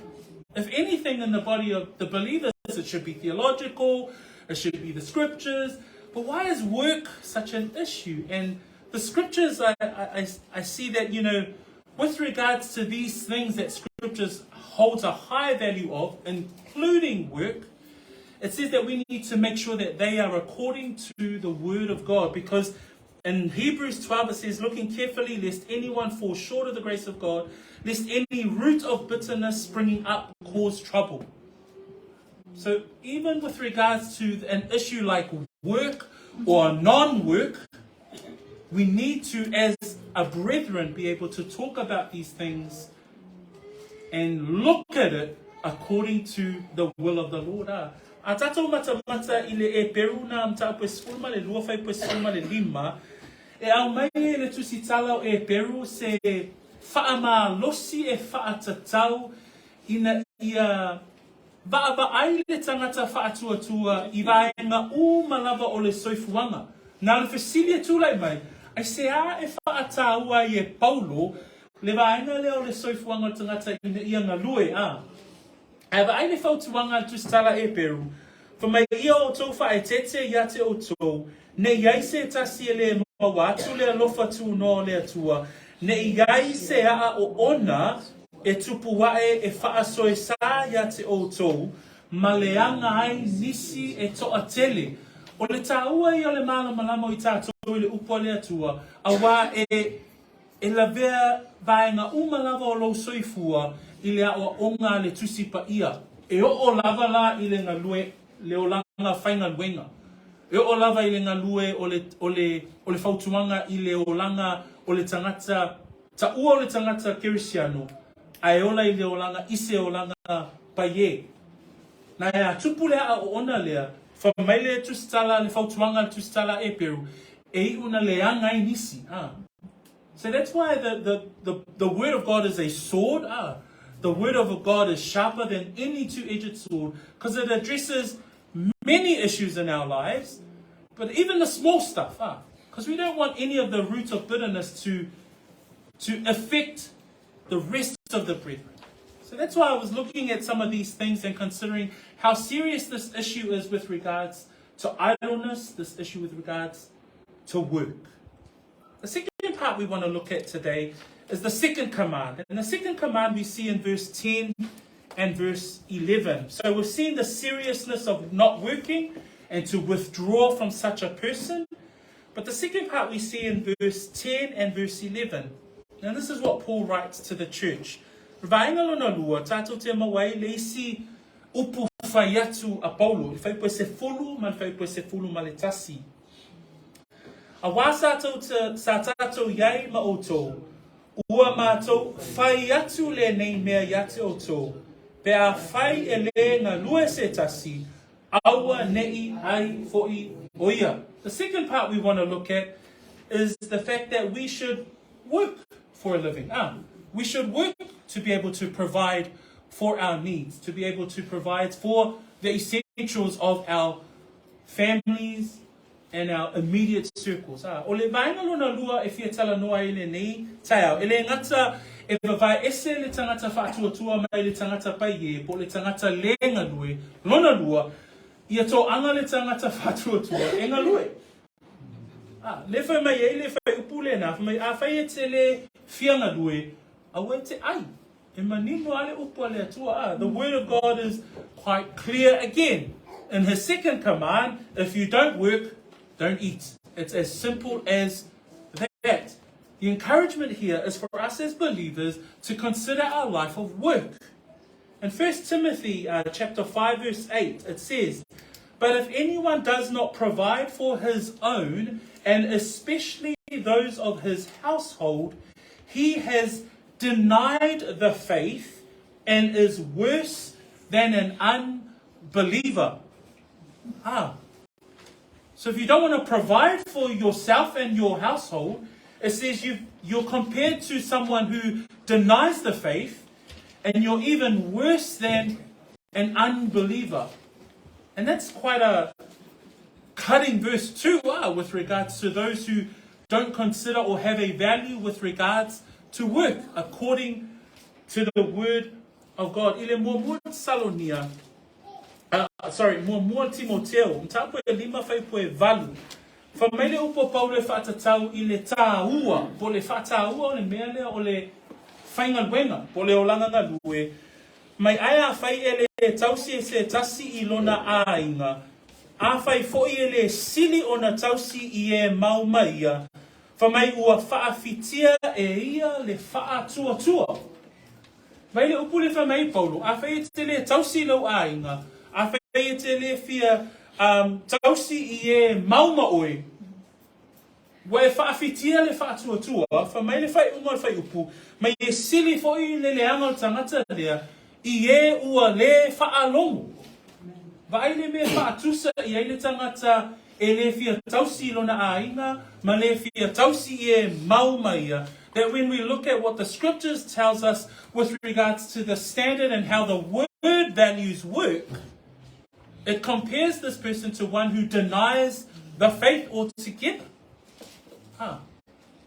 If anything in the body of the believers, it should be theological, it should be the scriptures. But why is work such an issue? And the scriptures, I, I, I see that, you know, with regards to these things that scriptures holds a high value of, including work, it says that we need to make sure that they are according to the word of God because in Hebrews 12 it says, looking carefully lest anyone fall short of the grace of God, lest any root of bitterness springing up cause trouble. So even with regards to an issue like work or non-work, we need to, as a brethren, be able to talk about these things and look at it according to the will of the Lord. Ah. A tātou matamata i le Eperu nā mataupu e 12 fuaiupu e 15, e au mai e le tusitala o Eperu se faamalosi e faatatau ina ia vaavaai le tagata faatuatua i vaega uma lava o le soifuaga. Na o le fesili e tulai mai, aisea e faatāua ai e Paulo le vaega lea o le soifuaga o le tagata ina ia galue, ā? Ae vaai le fautuaga a le Tusitala Eperu, Fai mai ia outou faaeteete ia te outou, ne i ai se tasi e lē maua atu le alofa tunoa o le Atua, ne i ai se aa oona e tupu ae e faasoesā ia te outou, ma leaga ai nisi e toatele. O le tāua ia o le malamalama o i tātou i le upu a le Atua, auā e E lavea vaega uma lava o lou soifua i le aoaoga a le Tusi Paia, e oo lava la i le galue le olaga faigaluega, e oo lava i le galue o le, o le, o le fautuaga i le olaga o le tagata, taua o le tagata Kerisiano, a e ola i le olaga i se olaga paie. Na e a tupu le aa oona lea, fai mai le tusitala, le fautuaga a le tusitala a Eperu, e iu na leaga ai nisi, a. So that's why the, the, the, the word of God is a sword. Ah. The word of God is sharper than any two-edged sword because it addresses many issues in our lives, but even the small stuff. Ah. Because we don't want any of the roots of bitterness to, to affect the rest of the brethren. So that's why I was looking at some of these things and considering how serious this issue is with regards to idleness, this issue with regards to work. The second part we want to look at today is the second command. And the second command we see in verse 10 and verse 11. So we've seen the seriousness of not working and to withdraw from such a person. But the second part we see in verse 10 and verse 11. And this is what Paul writes to the church. Vaenga lona lua, tātou te mawai le isi upu whai atu a Paulo, i whai se fulu ma le whai se fulu ma le tasi. Auā sa tātou, sa tātou i ai ma outou, ua mātou fai atu lenei mea ia te outou, pe afai e lē galue se tasi, aua neʻi ʻai foʻi ʻo ia. The second part we want to look at is the fact that we should work for a living. Ah, we should work to be able to provide for our needs, to be able to provide for the essentials of our families and our immediate circles. Ā, o le vaenga lona lua e fia talanoa ai lenei taeao, e le gata e vavae ese le tangata faatuatua mai le tangata paie po o le tangata le galue, lona lua, ia toaga le tangata faatuatua e galue. Ā, le fai mai ai le whaiupu lena, fai mai, afai e te le fia galue, aua e te ʻai. E manino a le upu a le Atua. Ah, the word of God is quite clear again. In his second command, if you don't work, don't eat. It's as simple as that. The encouragement here is for us as believers to consider our life of work. In 1 Timothy chapter 5 verse 8, it says, But if anyone does not provide for his own, and especially those of his household, he has denied the faith and is worse than an unbeliever. Ah. So if you don't want to provide for yourself and your household, it says you you're compared to someone who denies the faith and you're even worse than an unbeliever. And that's quite a cutting verse too, ah, with regards to those who don't consider or have a value with regards to work according to the word of God. I le muamua Salonia, sorry, muamua Timoteo, mataupu e lima fuaiupu e valu. Fai mai le upu a Paulo e faatatau i le tāua, po o le faataua o le mea lea o le faigaluega, po o le olaga galue, mai ae afai e lē tausi e se tasi i lona aiga, afai foʻi e lē sili ona tausi i e mau ma ia, fai mai ua faafitia e ia le faatuatua. Mai le upu lea fai mai ai Paulo, afai e te lē tausi i lou aiga, afai e te lē fia um, tausi i e mau ma oe, ua e faafitia le faatuatua, fai mai le faaiuga o le fuaiupu, mai e sili foʻi le leaga o le tagata lea i e ua lē faalogo. Vaai le mea e faatusa i ai le tagata e lē fia tausi i lona aiga ma lē fia tausi i e mau ma ia, that when we look at what the scriptures tells us with regards to the standard and how the word values work, it compares this person to one who denies the faith altogether. Huh.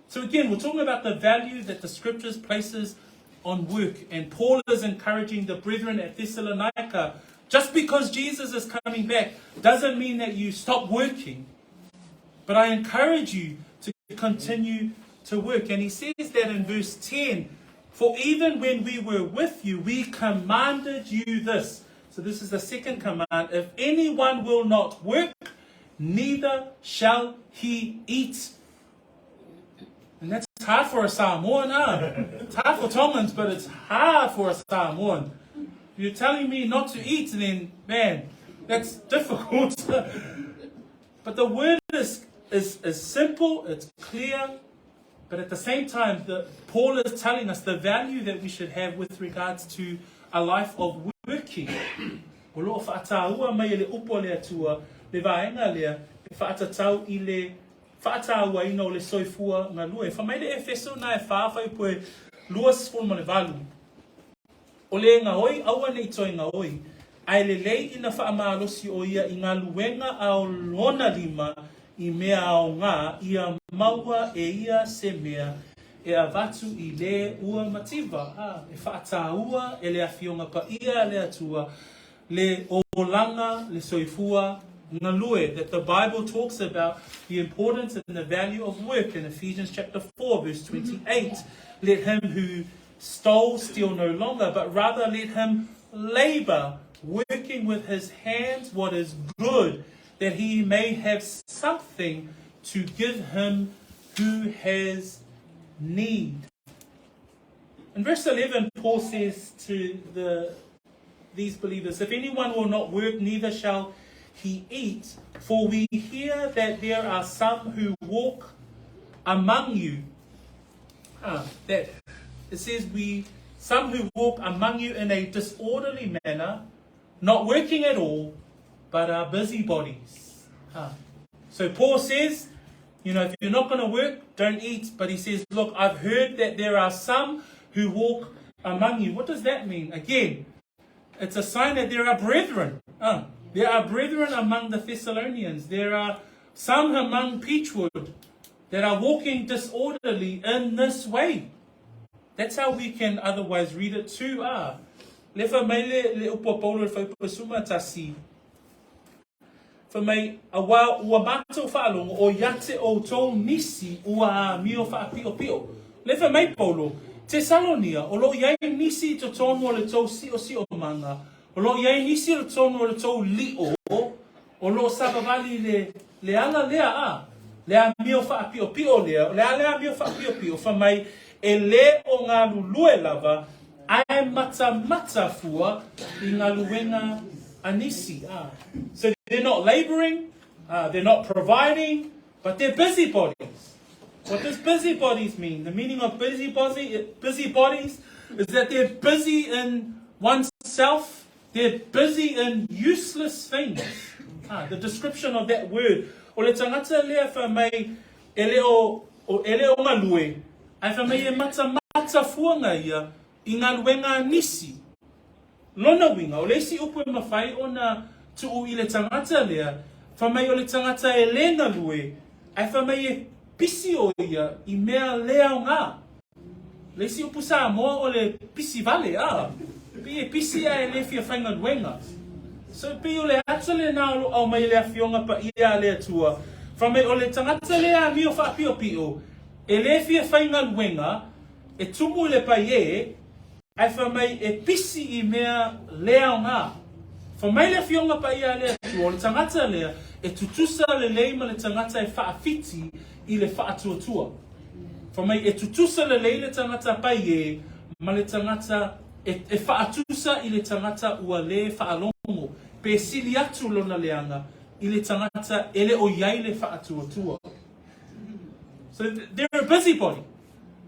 So again, we're talking about the value that the scriptures places on work. And Paul is encouraging the brethren at Thessalonica, just because Jesus is coming back doesn't mean that you stop working. But I encourage you to continue to work. And he says that in verse 10 For even when we were with you, we commanded you this. So this is the second command. If anyone will not work, neither shall he eat. And that's hard for a Samoan, huh? It's hard for Tongans, but it's hard for a Samoan. You're telling me not to eat, and then, man, that's difficult. but the word is, is, is simple, it's clear, but at the same time, the, Paul is telling us the value that we should have with regards to a life of working. O loo faatāua mai e le upu a le Atua, le vaega lea, e faatatau i le faatāuaina o le soifua galue. Fai mai le Efeso na e whā fuaiupu e 28. O le gaoi, aua ne i toe gaoi, ae lelei ina faamalosi ʻo ia i galuega a lona lima i mea aoga ia maua e ia se mea e avatu i le ua mativa, a e faatāua e le Afioga Paia a le Atua le olaga, le soifua galue, that the Bible talks about the importance and the value of work in Ephesians chapter 4 verse 28. Let him who stole steal no longer, but rather let him labor, working with his hands what is good, that he may have something to give him who has need. In verse 11, Paul says to the, these believers, If anyone will not work, neither shall he eat. For we hear that there are some who walk among you. Ah, that it says we some who walk among you in a disorderly manner, not working at all, but are busybodies. Ah. So Paul says, you know, if you're not going to work, don't eat. But he says, look, I've heard that there are some who walk among you. What does that mean? Again, it's a sign that there are brethren. There are brethren among the Thessalonians. There are some among Peachwood that are walking disorderly in this way. That's how we can otherwise read it too. Ah. Le fa mai le, le upu a Paulo le whaipa suma tasi. Fa mai, auā ua mātou faalogo o ia te outou nisi ua āmio faapiopio. Le fai mai Paulo, Tesalonia, o lo o i ai nisi i totonu o le tou siosiomaga, o lo o i ai nisi i totonu o le tou lio, o lo o savavali i le, le ala lea, a, le amio faapiopio lea, o le a le amio faapiopio, fai mai, e lē o galulue lava, ae matamata fua i galuega a nisi. A. So they're not laboring, they're not providing, but they're busybodies. What does busybodies mean? The meaning of busybody, busybodies is that they're busy in oneself, they're busy in useless things. Ah, the description of that word. O le tagata lea fai mai e le o, o, e le o galue, ae fai mai e matamata fuaga ia i galuega a nisi. Lona uiga, o le isi upu e mafai ona tuu i le tagata lea, fai mai o le tagata e lē galue, ae fai mai e pisi o ia i mea lē aoga. Le isi upu Samoa o le pisi vale, a, pei e pisi ae le fia faigaluega. So pei o le ata lenā o lo o aumai e le Afioga Paia a le Atua, fai mai o le tagata lea amio faapiopio, e lē fia faigaluega, e tumu i le paiē, Ae fai mai e pisi i mea le aoga. Fai mai le Afioga Paia a le Atua, o le tagata lea e tutusa lelei ma le tagata e faawhiti i le faatuatua. Fai mai e tutusa lelei le tagata pai e ma le tagata e, e faatusa i le tagata ua le faalogo, pe sili atu lona leaga i le tagata e le o i ai le faatuatua. So they're a busybody.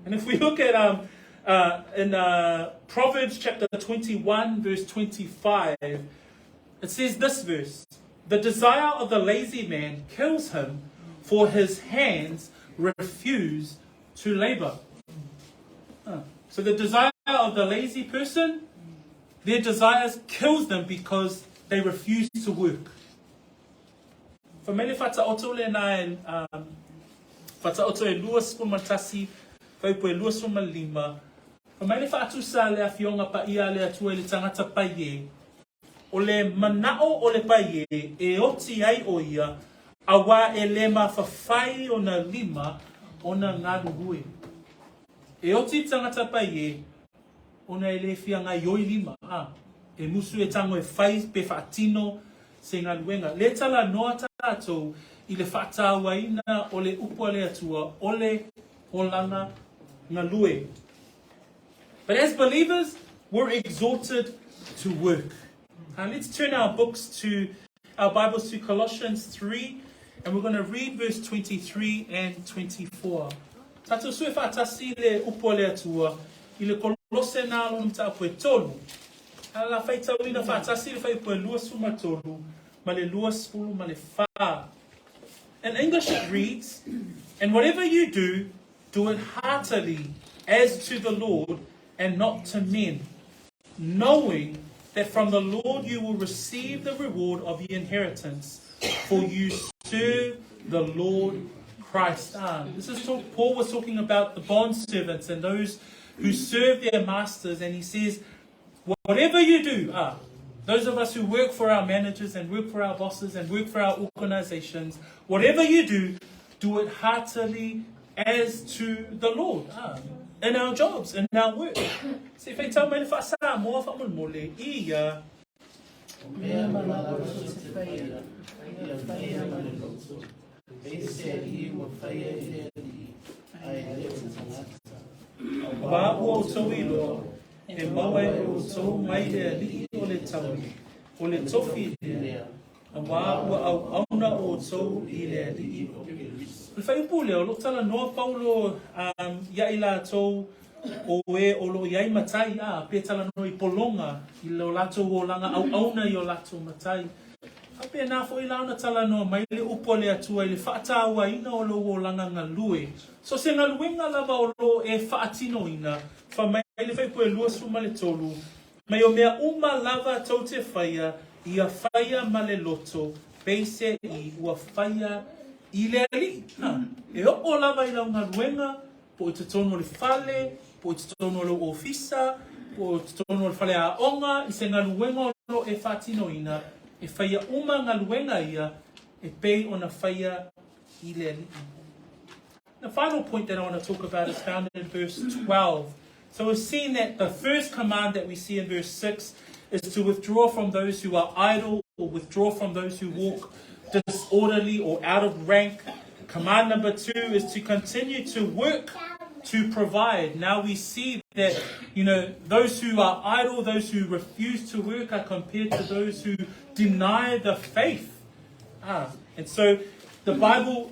And if we look at um, in Proverbs chapter 21, verse 25, it says this verse The desire of the lazy man kills him, for his hands refuse to labor. So the desire of the lazy person, their desires kills them because they refuse to work. Fai mai le Faataoto lenā e, um, Faataoto e 21, fuaiupu e 25, fai mai le faatusa a le Afioga Paia a le Atua i le tagata paiē, O le manaʻo o le paiē e oti ai ʻo ia, auā e lē mafafai ona lima ona galulue. E oti tagata paiē, ona e lē fia gaioi lima, a, e musu e tago e fai pe faatino se galuega. Lē talanoa tatou i le faatauaina o le upu a le Atua o le olaga galue. But as believers, we're exhorted to work. Let's turn our books to our Bibles to Colossians 3, and we're going to read verse 23 and 24. Tatou sue faatasi le upu a le Atua i le Kolose nā lona mataupu e tolu. A la faitauina faatasi le fuaiupu e 23 ma le 24. In English it reads, And whatever you do, do it heartily as to the Lord and not to men, knowing that from the Lord you will receive the reward of the inheritance, for you serve the Lord Christ. Ah, this is talk, Paul was talking about the bond servants and those who serve their masters, and he says, whatever you do, ah, those of us who work for our managers and work for our bosses and work for our organizations, whatever you do, do it heartily as to the Lord. Ah. in our jobs, in our work. Se i faitau mai le faa-Samoa faamolemole i ia. O mea ma latou te faia, ia faia ma le loto, peiseai ua faia i le Alii, ae le o tagata. Auā ua outou iloa, e maua e outou mai le Alii o le taui, o le tofi lea, auā ua auauna outou i le Alii o Keriso. O le faaiupu lea, o lo o talanoa Paulo ia i latou o e o lo o i ai matai, a, pe talanoa i pologa i lo latou olaga auauna i o latou matai. Faapena foi la ona talanoa mai le upu a le Atua i le faatauaina o lou olaga galue. So se galuega lava o lo o e faatinoina, fai mai le fuaiupu e 23, Mai o mea uma lava tou te faia, ia faia ma le loto, peiseai ua faia i le Alii. Ha, e oo lava i lau galuega, po o i totonu o le fale, po o i totonu o lou ofisa, po o i totonu o le faleaoga, i se galuega o lo o e faatinoina, e faia uma galuega ia e pei ona faia i le Alii. The final point that I want to talk about is found in verse 12. So we've seen that the first command that we see in verse 6 is to withdraw from those who are idle or withdraw from those who walk disorderly or out of rank. Command number 2 is to continue to work to provide. Now we see that, you know, those who are idle, those who refuse to work are compared to those who deny the faith. Ah, and so the Bible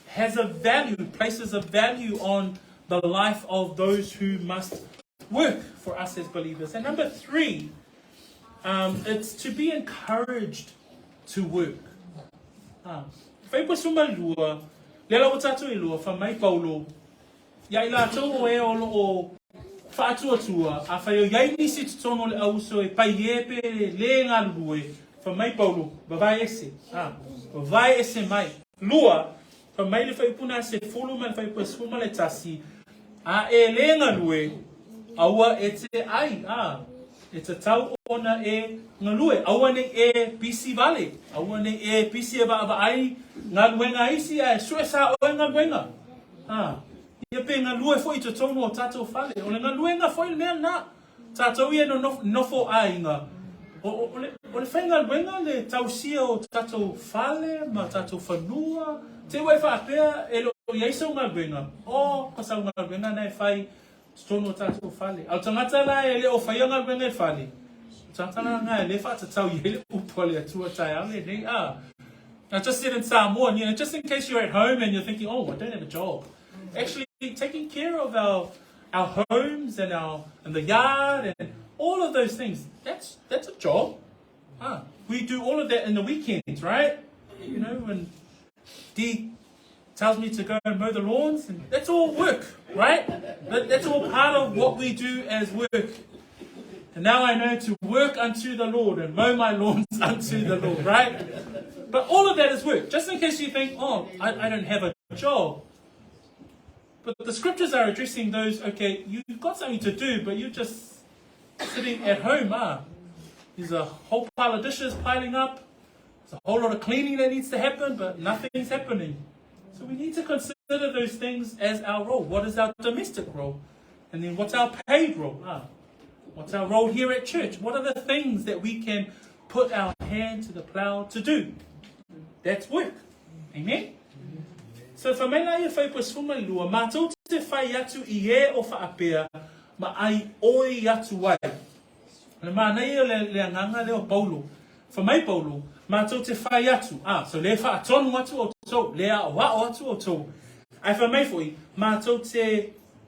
has a value, places a value on the life of those who must work for us as believers. And number 3, it's to be encouraged to work. Ah, fuaiupu 12, lea la ua tatou iloa, fai mai Paulo, Ia i latou o e o lo o faatuatua, afai o i ai nisi i totonu o le auuso e paiē pe lē galulue, fai mai Paulo, vavae ese, ā, vavae ese mai. Lua, fai mai le fuaiupu na 10 ma le fuaiupu e 11, A e lē galue, aua e te ai, ā, e tatau ona e galue, aua nei e pisi vale, aua nei e pisi e vaavaai galuega a isi ae sue sa oe galuega. Ā, ia pe galue foi i totonu o tatou fale. O le galuega foi le mea lena. Tatou ia e nonofo aiga, o, o, o le, o le faigaluega le tausia o tatou fale ma tatou fanua. Te i ua e faapea e le o i ai sau galuega, o, ko sau galuega na e fai totonu o tatou fale. A o le tagata la e le o faia galuega i le fale, o le tagata la lena e le faatatau i ai le upu a le Atua taeao lenei, a. I just said in Samoan, you know, just in case you're at home and you're thinking, oh, I don't have a job. Actually, taking care of our our homes and our and the yard and all of those things, that's that's a job. Huh? We do all of that in the weekends, right? You know, when Dee tells me to go and mow the lawns, and that's all work, right? That, that's all part of what we do as work. And now I know to work unto the Lord and mow my lawns unto the Lord, right? But all of that is work. Just in case you think, oh, I, I don't have a job. But the scriptures are addressing those, okay, you've got something to do, but you're just sitting at home, ah. There's a whole pile of dishes piling up. There's a whole lot of cleaning that needs to happen, but nothing's happening. So we need to consider those things as our role. What is our domestic role? And then what's our paid role? Ah, what's our role here at church? What are the things that we can put our hand to the plow to do? That's work. Amen? So fai mai la ia fuaiupu e 12, mātou te whai atu i e o faapea ma ai oi atu ai. Le manaia le, le agaga lea o Paulo. Fai mai Paulo, mātou te whai atu. Ah, so le whaatonu atu outou, le aoao atu outou. Ae fai mai foi, mātou te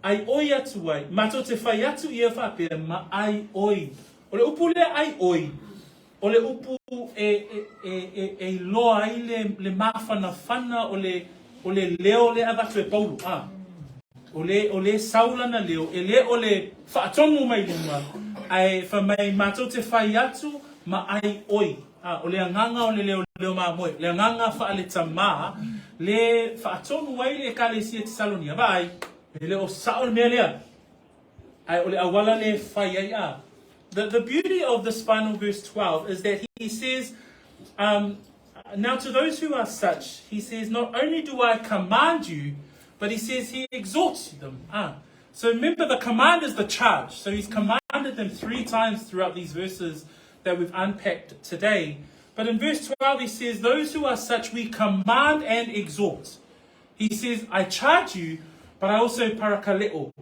ai oi atu ai, mātou te whai atu i e faapea ma ai oi. O le upu lea ai oi, O le upu e, e, e, e, e iloa ai le, le mafanafana o le, o le leo lea avatu e Paulo. A, o le, o le sau lana leo, e le o le faatonu mai luga, ae fai mai matou te fai atu ma ai oi. A, o le agaga o le leo, leo mamoe, le agaga faaletamā, le faatonu ai le Ekalesia Tesalonia. Vaai, e le o sao le mea lea. Ae o le auala le fai ai a. The, the beauty of this final verse 12 is that he says, now to those who are such, he says, not only do I command you, but he says he exhorts them. Ah. So remember, the command is the charge. So he's commanded them three times throughout these verses that we've unpacked today. But in verse 12, he says, Those who are such we command and exhort. He says, I charge you, but I also parakaleo.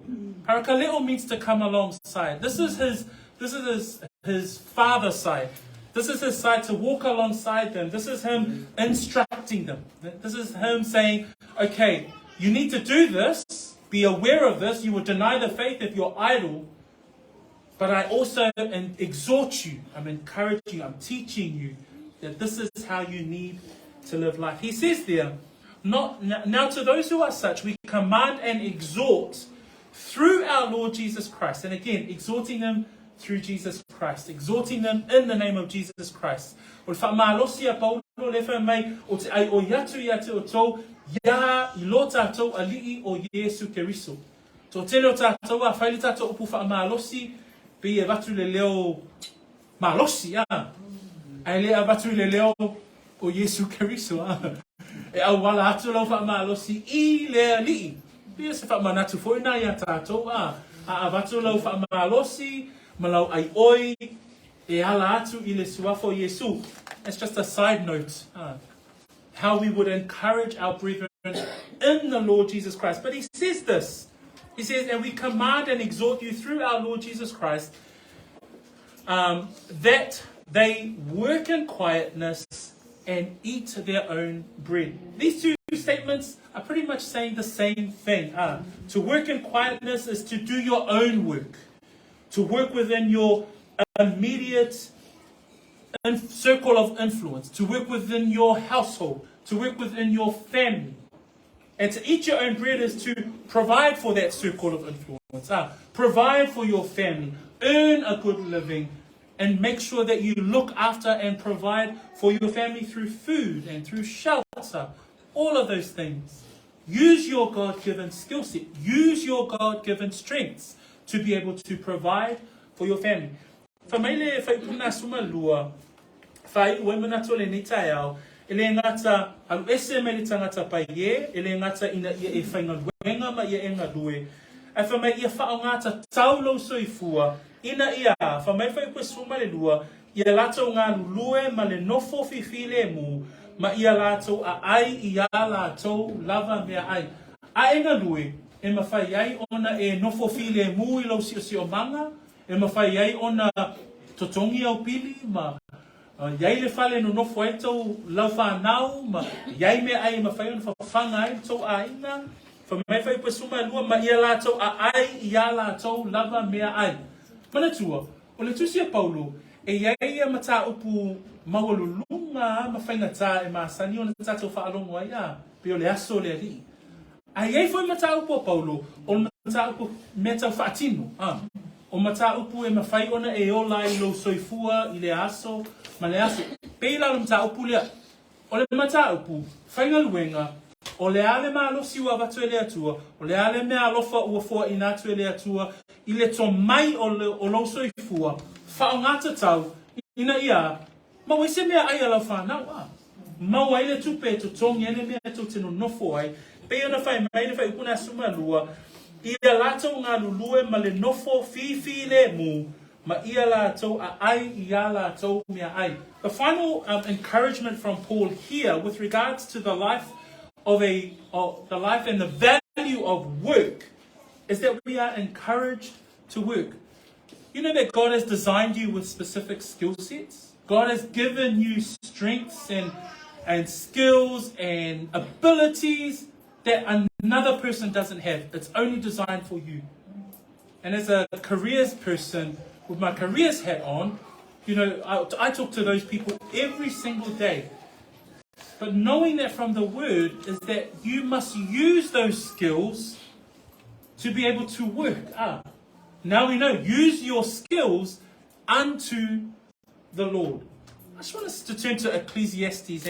Parakaleo means to come alongside. This is his, this is his, his father side. This is his side to walk alongside them. This is him instructing them. This is him saying, okay, you need to do this. Be aware of this. You will deny the faith if you're idle. But I also exhort you, I'm encouraging you, I'm teaching you that this is how you need to live life. He says there, not, now to those who are such, we command and exhort through our Lord Jesus Christ. And again, exhorting them through Jesus Christ, exhorting them in the name of Jesus Christ. O le whaamalosi a Paulo le wha mai o te ai o iatu ia te o tau, ia i lo tātou ali'i o Iesu Keriso. Tō tele o tātou a whaile tātou upu whaamalosi, pe e vatu le leo malosi, a. Ai le avatu i le leo o Iesu Keriso, a. E auala atu lau whaamalosi i le ali'i. Pia se whaamanatu foi nā ia tātou, a. A avatu lau whaamalosi, ma lau ai oi, e ala atu i le suafa o Iesu. That's just a side note. How we would encourage our brethren in the Lord Jesus Christ. But he says this. He says, and we command and exhort you through our Lord Jesus Christ that they work in quietness and eat their own bread. These two statements are pretty much saying the same thing. To work in quietness is to do your own work, to work within your immediate circle of influence, to work within your household, to work within your family. And to eat your own bread is to provide for that circle of influence, provide for your family, earn a good living, and make sure that you look after and provide for your family through food and through shelter, all of those things. Use your God-given skill set. Use your God-given strengths to be able to provide for your family. Fa mai le whaipuna suma lua, whai ue manatu o le nei taeao, e le ngata alu ese mai le tangata pai e, e le ngata ina ia e whainga luenga ma ia e ngā lue. Ai wha mai ia whao ngata taulo soifua, ina ia, wha mai whai koe suma le lua, ia lātou ngā lulue ma le nofo whiwhi le mū, ma ia lātou a ai i a lātou lava mea ai. A e ngā lue, e mawhai ai ona e nofo whiwhi le mū i lau sio sio manga, e mawhai ai ona totongi au pili ma iai le fale no nofo ai tau lau whanau ma iai mea ai e mawhai ona whawhanga ai tau āina. Wha mai whai pa suma lua ma ia lātou a ai i a lātou lava mea ai. Manatua, o le tusi a Paulo, e iai ia matā upu maualulunga ma whaingatā e māsani ona tātou whaalongo ai a, pe o le aso le alii. A iai foi matā upu a Paulo, o le matā upu mea tau whaatino, a. O matā upu e mawhai ona e ola i lou soifua i le aso ma le aso. Pei la o le matā upu lea. O le matā upu, whainga luenga, o le ale malosi ua avatu e le Atua, o le ale mea alofa ua foa ina atu e le Atua, i le tō mai o, le, o lou soifua, whao ngā tau, ina ia, mau ai se mea ai a lau whanau, a. Mau ai le tupe e totongi ai le mea tō tino nofo ai, pei ona whai mai le whai upuna suma lua, ia lātou ngā lulue ma le nofo whiwhi le mū, ma ia lātou a ai i a lātou mea ai. The final encouragement from Paul here with regards to the life of a of the life and the value of work is that we are encouraged to work. You know that God has designed you with specific skill sets? God has given you strengths and, and skills and abilities that another person doesn't have. It's only designed for you. And as a careers person, with my careers hat on, you know, I, I talk to those people every single day. But knowing that from the word is that you must use those skills to be able to work. Now we know, use your skills unto the Lord. I just want us to turn to Ecclesiastes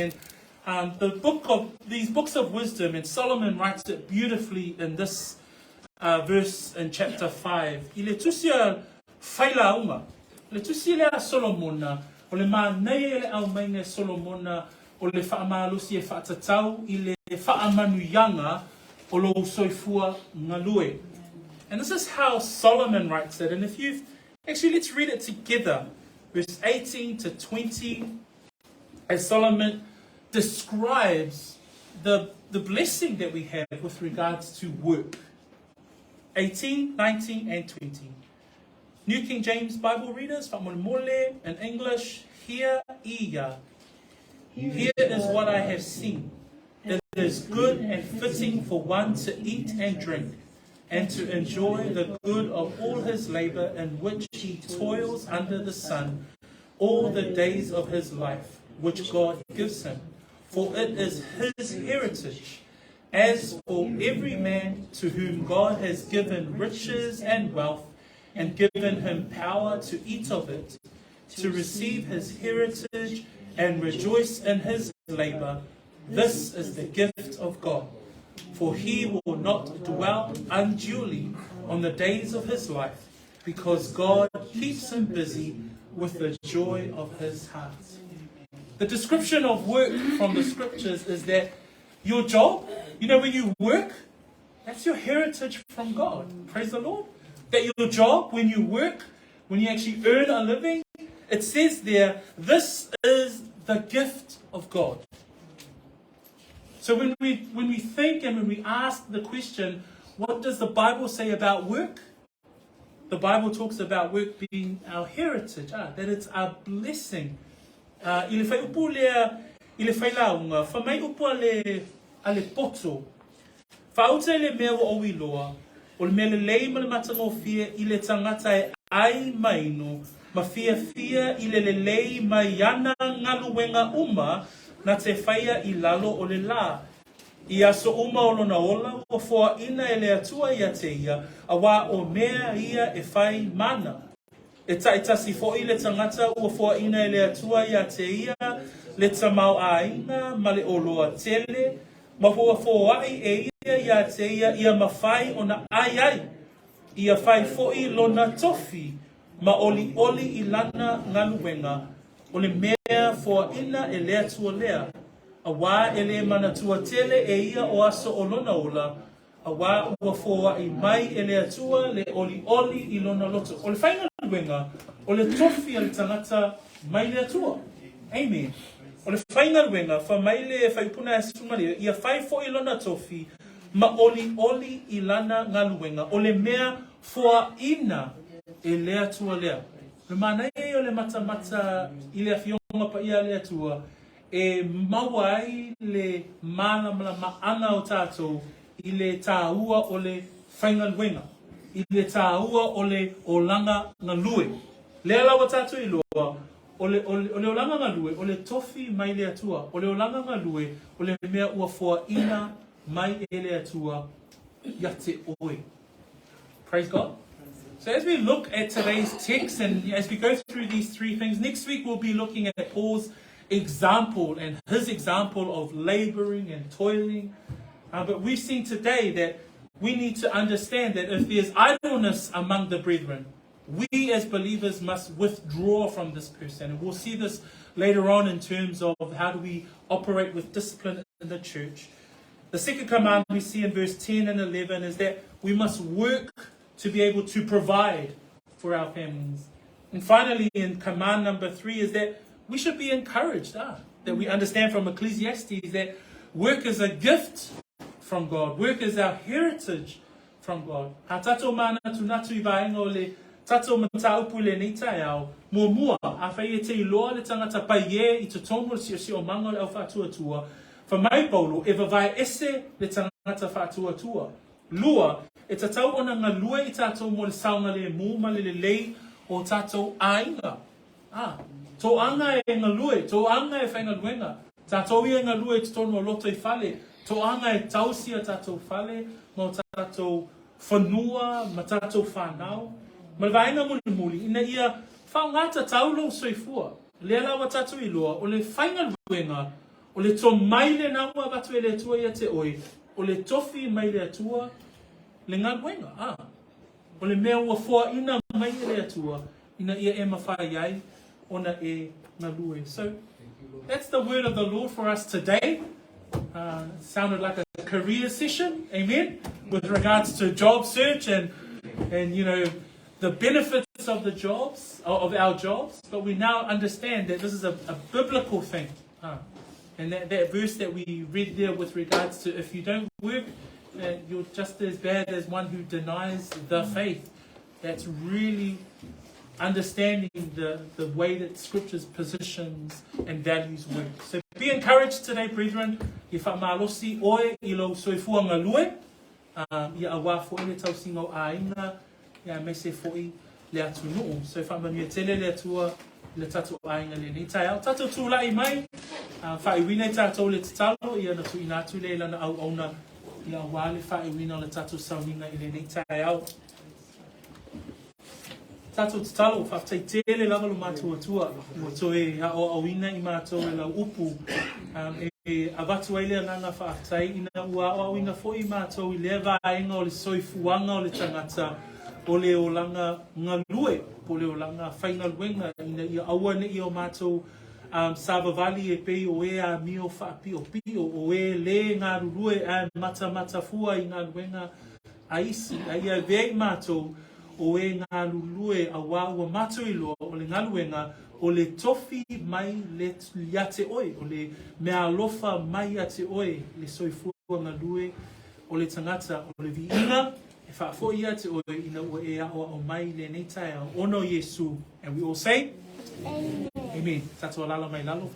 and the book of these books of wisdom, and Solomon writes it beautifully in this verse in chapter 5. I le tusi a whailaunga. Le tusi le a Solomona, o le mānei e le au mainga e Solomona, o le whaamalusi e whaatatau i le whaamanu ianga o lo soifua ngalue. And this is how Solomon writes it. And if you've actually, let's read it together. Verse 18 to 20, as Solomon describes the, the blessing that we have with regards to work. 18, 19, and 20. New King James Bible readers, fa'amolemole, in English, hear ia. Here is what I have seen. It is good and fitting for one to eat and drink, and to enjoy the good of all his labor in which he toils under the sun all the days of his life, which God gives him. For it is his heritage. As for every man to whom God has given riches and wealth, and given him power to eat of it, to receive his heritage and rejoice in his labor, this is the gift of God. For he will not dwell unduly on the days of his life, because God keeps him busy with the joy of his heart. The description of work from the scriptures is that your job, you know, when you work, that's your heritage from God. Praise the Lord. That your job, when you work, when you actually earn a living, it says there, this is the gift of God. So when we, when we think and when we ask the question, what does the Bible say about work? The Bible talks about work being our heritage, ah, that it's our blessing. Uh, I le whai upu lea, i le whai launga, wha mai upu a le, a le poto. Whaauta i le mea ua ou iloa, o le mea lelei ma le matagofie i le tangata e ai mainu ma fiafia i le lelei mai ana galuega uma na te whaia i lalo o le la. I aso uma o lona ola, ua foaʻina e le Atua ia te ia, auā o mea ia e fai mana. E taʻitasi foʻi le tagata ua foaʻina e le Atua ia te ia le tamaoʻaiga ma le oloa tele, ma ua foaʻi e ia ia te ia ia mafai ona ʻai ai, ia fai foʻi lona tofi ma ʻoliʻoli i lana galuega, o le mea foaʻina e le Atua lea, auā e lē manatua tele e ia o aso o lona ola, auā ua foaʻi mai e le Atua le ʻoliʻoli i lona loto. O le faigaluega, o le tofi a le tagata mai le Atua. Amen. O le faigaluega, fa mai le faipuna e sumali, ia fai foʻi lona tofi ma ʻoliʻoli i lana galuega, o le mea foaʻina e le Atua lea. Le manaia ia o le matamata i le Afioga Paia a le Atua e maua ai le mālamalamaʻaga o tātou i le tāua o le faigaluega, i le tāua o le olaga galue. Lea la ua tātou iloa, o le, o le, o le olaga galue, o le tofi mai le Atua, o le olaga galue, o le mea ua foaʻina mai e le Atua ia te oe. Praise God. So as we look at today's text and as we go through these three things, next week we'll be looking at Paul's example and his example of laboring and toiling. Uh, but we've seen today that we need to understand that if there's idleness among the brethren, we as believers must withdraw from this person. And we'll see this later on in terms of how do we operate with discipline in the church. The second command we see in verse 10 and 11 is that we must work to be able to provide for our families. And finally, in command number 3 is that we should be encouraged, ah, that we understand from Ecclesiastes that work is a gift from God. Work is our heritage from God. Ha tatou mānatunatu i vaenga o le tatou mataupu i lenei taeao, muamua, afai e te iloa le tangata paiē i totonu o le siosiomaga o le au faatuatua, fa mai Paulo, e vavae ese le tagata faatuatua. Lua, e tatau ona galue i tatou mo le saogalēmū ma le lelei o tatou ʻāiga. A, toaga e galue, toaga e faigaluega, tatou ia e galue i totonu o loto i fale, toaga e tausi a tatou fale ma o tatou fanua ma tatou fanau, ma le vaega mulimuli, ina ia faaaoga tatau lou soifua. Lea la ua tatou iloa, o le faigaluega, o le tomai lena ua avatu e le Atua ia te oe, o le tofi mai le Atua le galuega. A, o le mea ua foaʻina mai e le Atua, ina ia e mafai ai ona e galue. So, that's the word of the Lord for us today. Uh, sounded like a career session, amen, with regards to job search and And the benefits of the jobs, of our jobs, but we now understand that this is a biblical thing. And that verse that we read there with regards to if you don't work, you're just as bad as one who denies the faith. That's really understanding the way that Scriptures positions and values work. So be encouraged today, brethren. Ia faamalosi oe i lou soifua galue, ia auā foʻi le tausiga o aiga, ia aemaise foʻi le atunuu. So faamanuia tele le Atua i le tatou aiga i lenei taeao. Tatou tulai mai, faaiuina i tatou le tatalo, ia ona tuuina atu lea i lana auauna, ia auā le faaiuina o le tatou sauniga i lenei taeao. Tatou tatalo, faafetai tele lava lo matou Atua, ua toe aoaoina i matou e lau upu, e avatu ai le agaga faafetai ina ua aoaoina foi matou i lea vaega o le soifuaga o le tagata, o le olaga galue, po o le olaga faigaluega, ina ia aua ne i o matou savavali e pei o e amio faapiopio, o e lē galulue ae matamatafua i galuega a isi, a ia avea i matou o e galulue auā ua matou iloa o le galuega o le tofi mai le ia te oe, o le meaalofa mai ia te oe le soifua galue o le tagata, o le viiga e faafoi ia te oe ina ua e aoao mai i lenei taeao ona o Iesu. And we all say Amen. Amen. Tatou alaala mai lalo.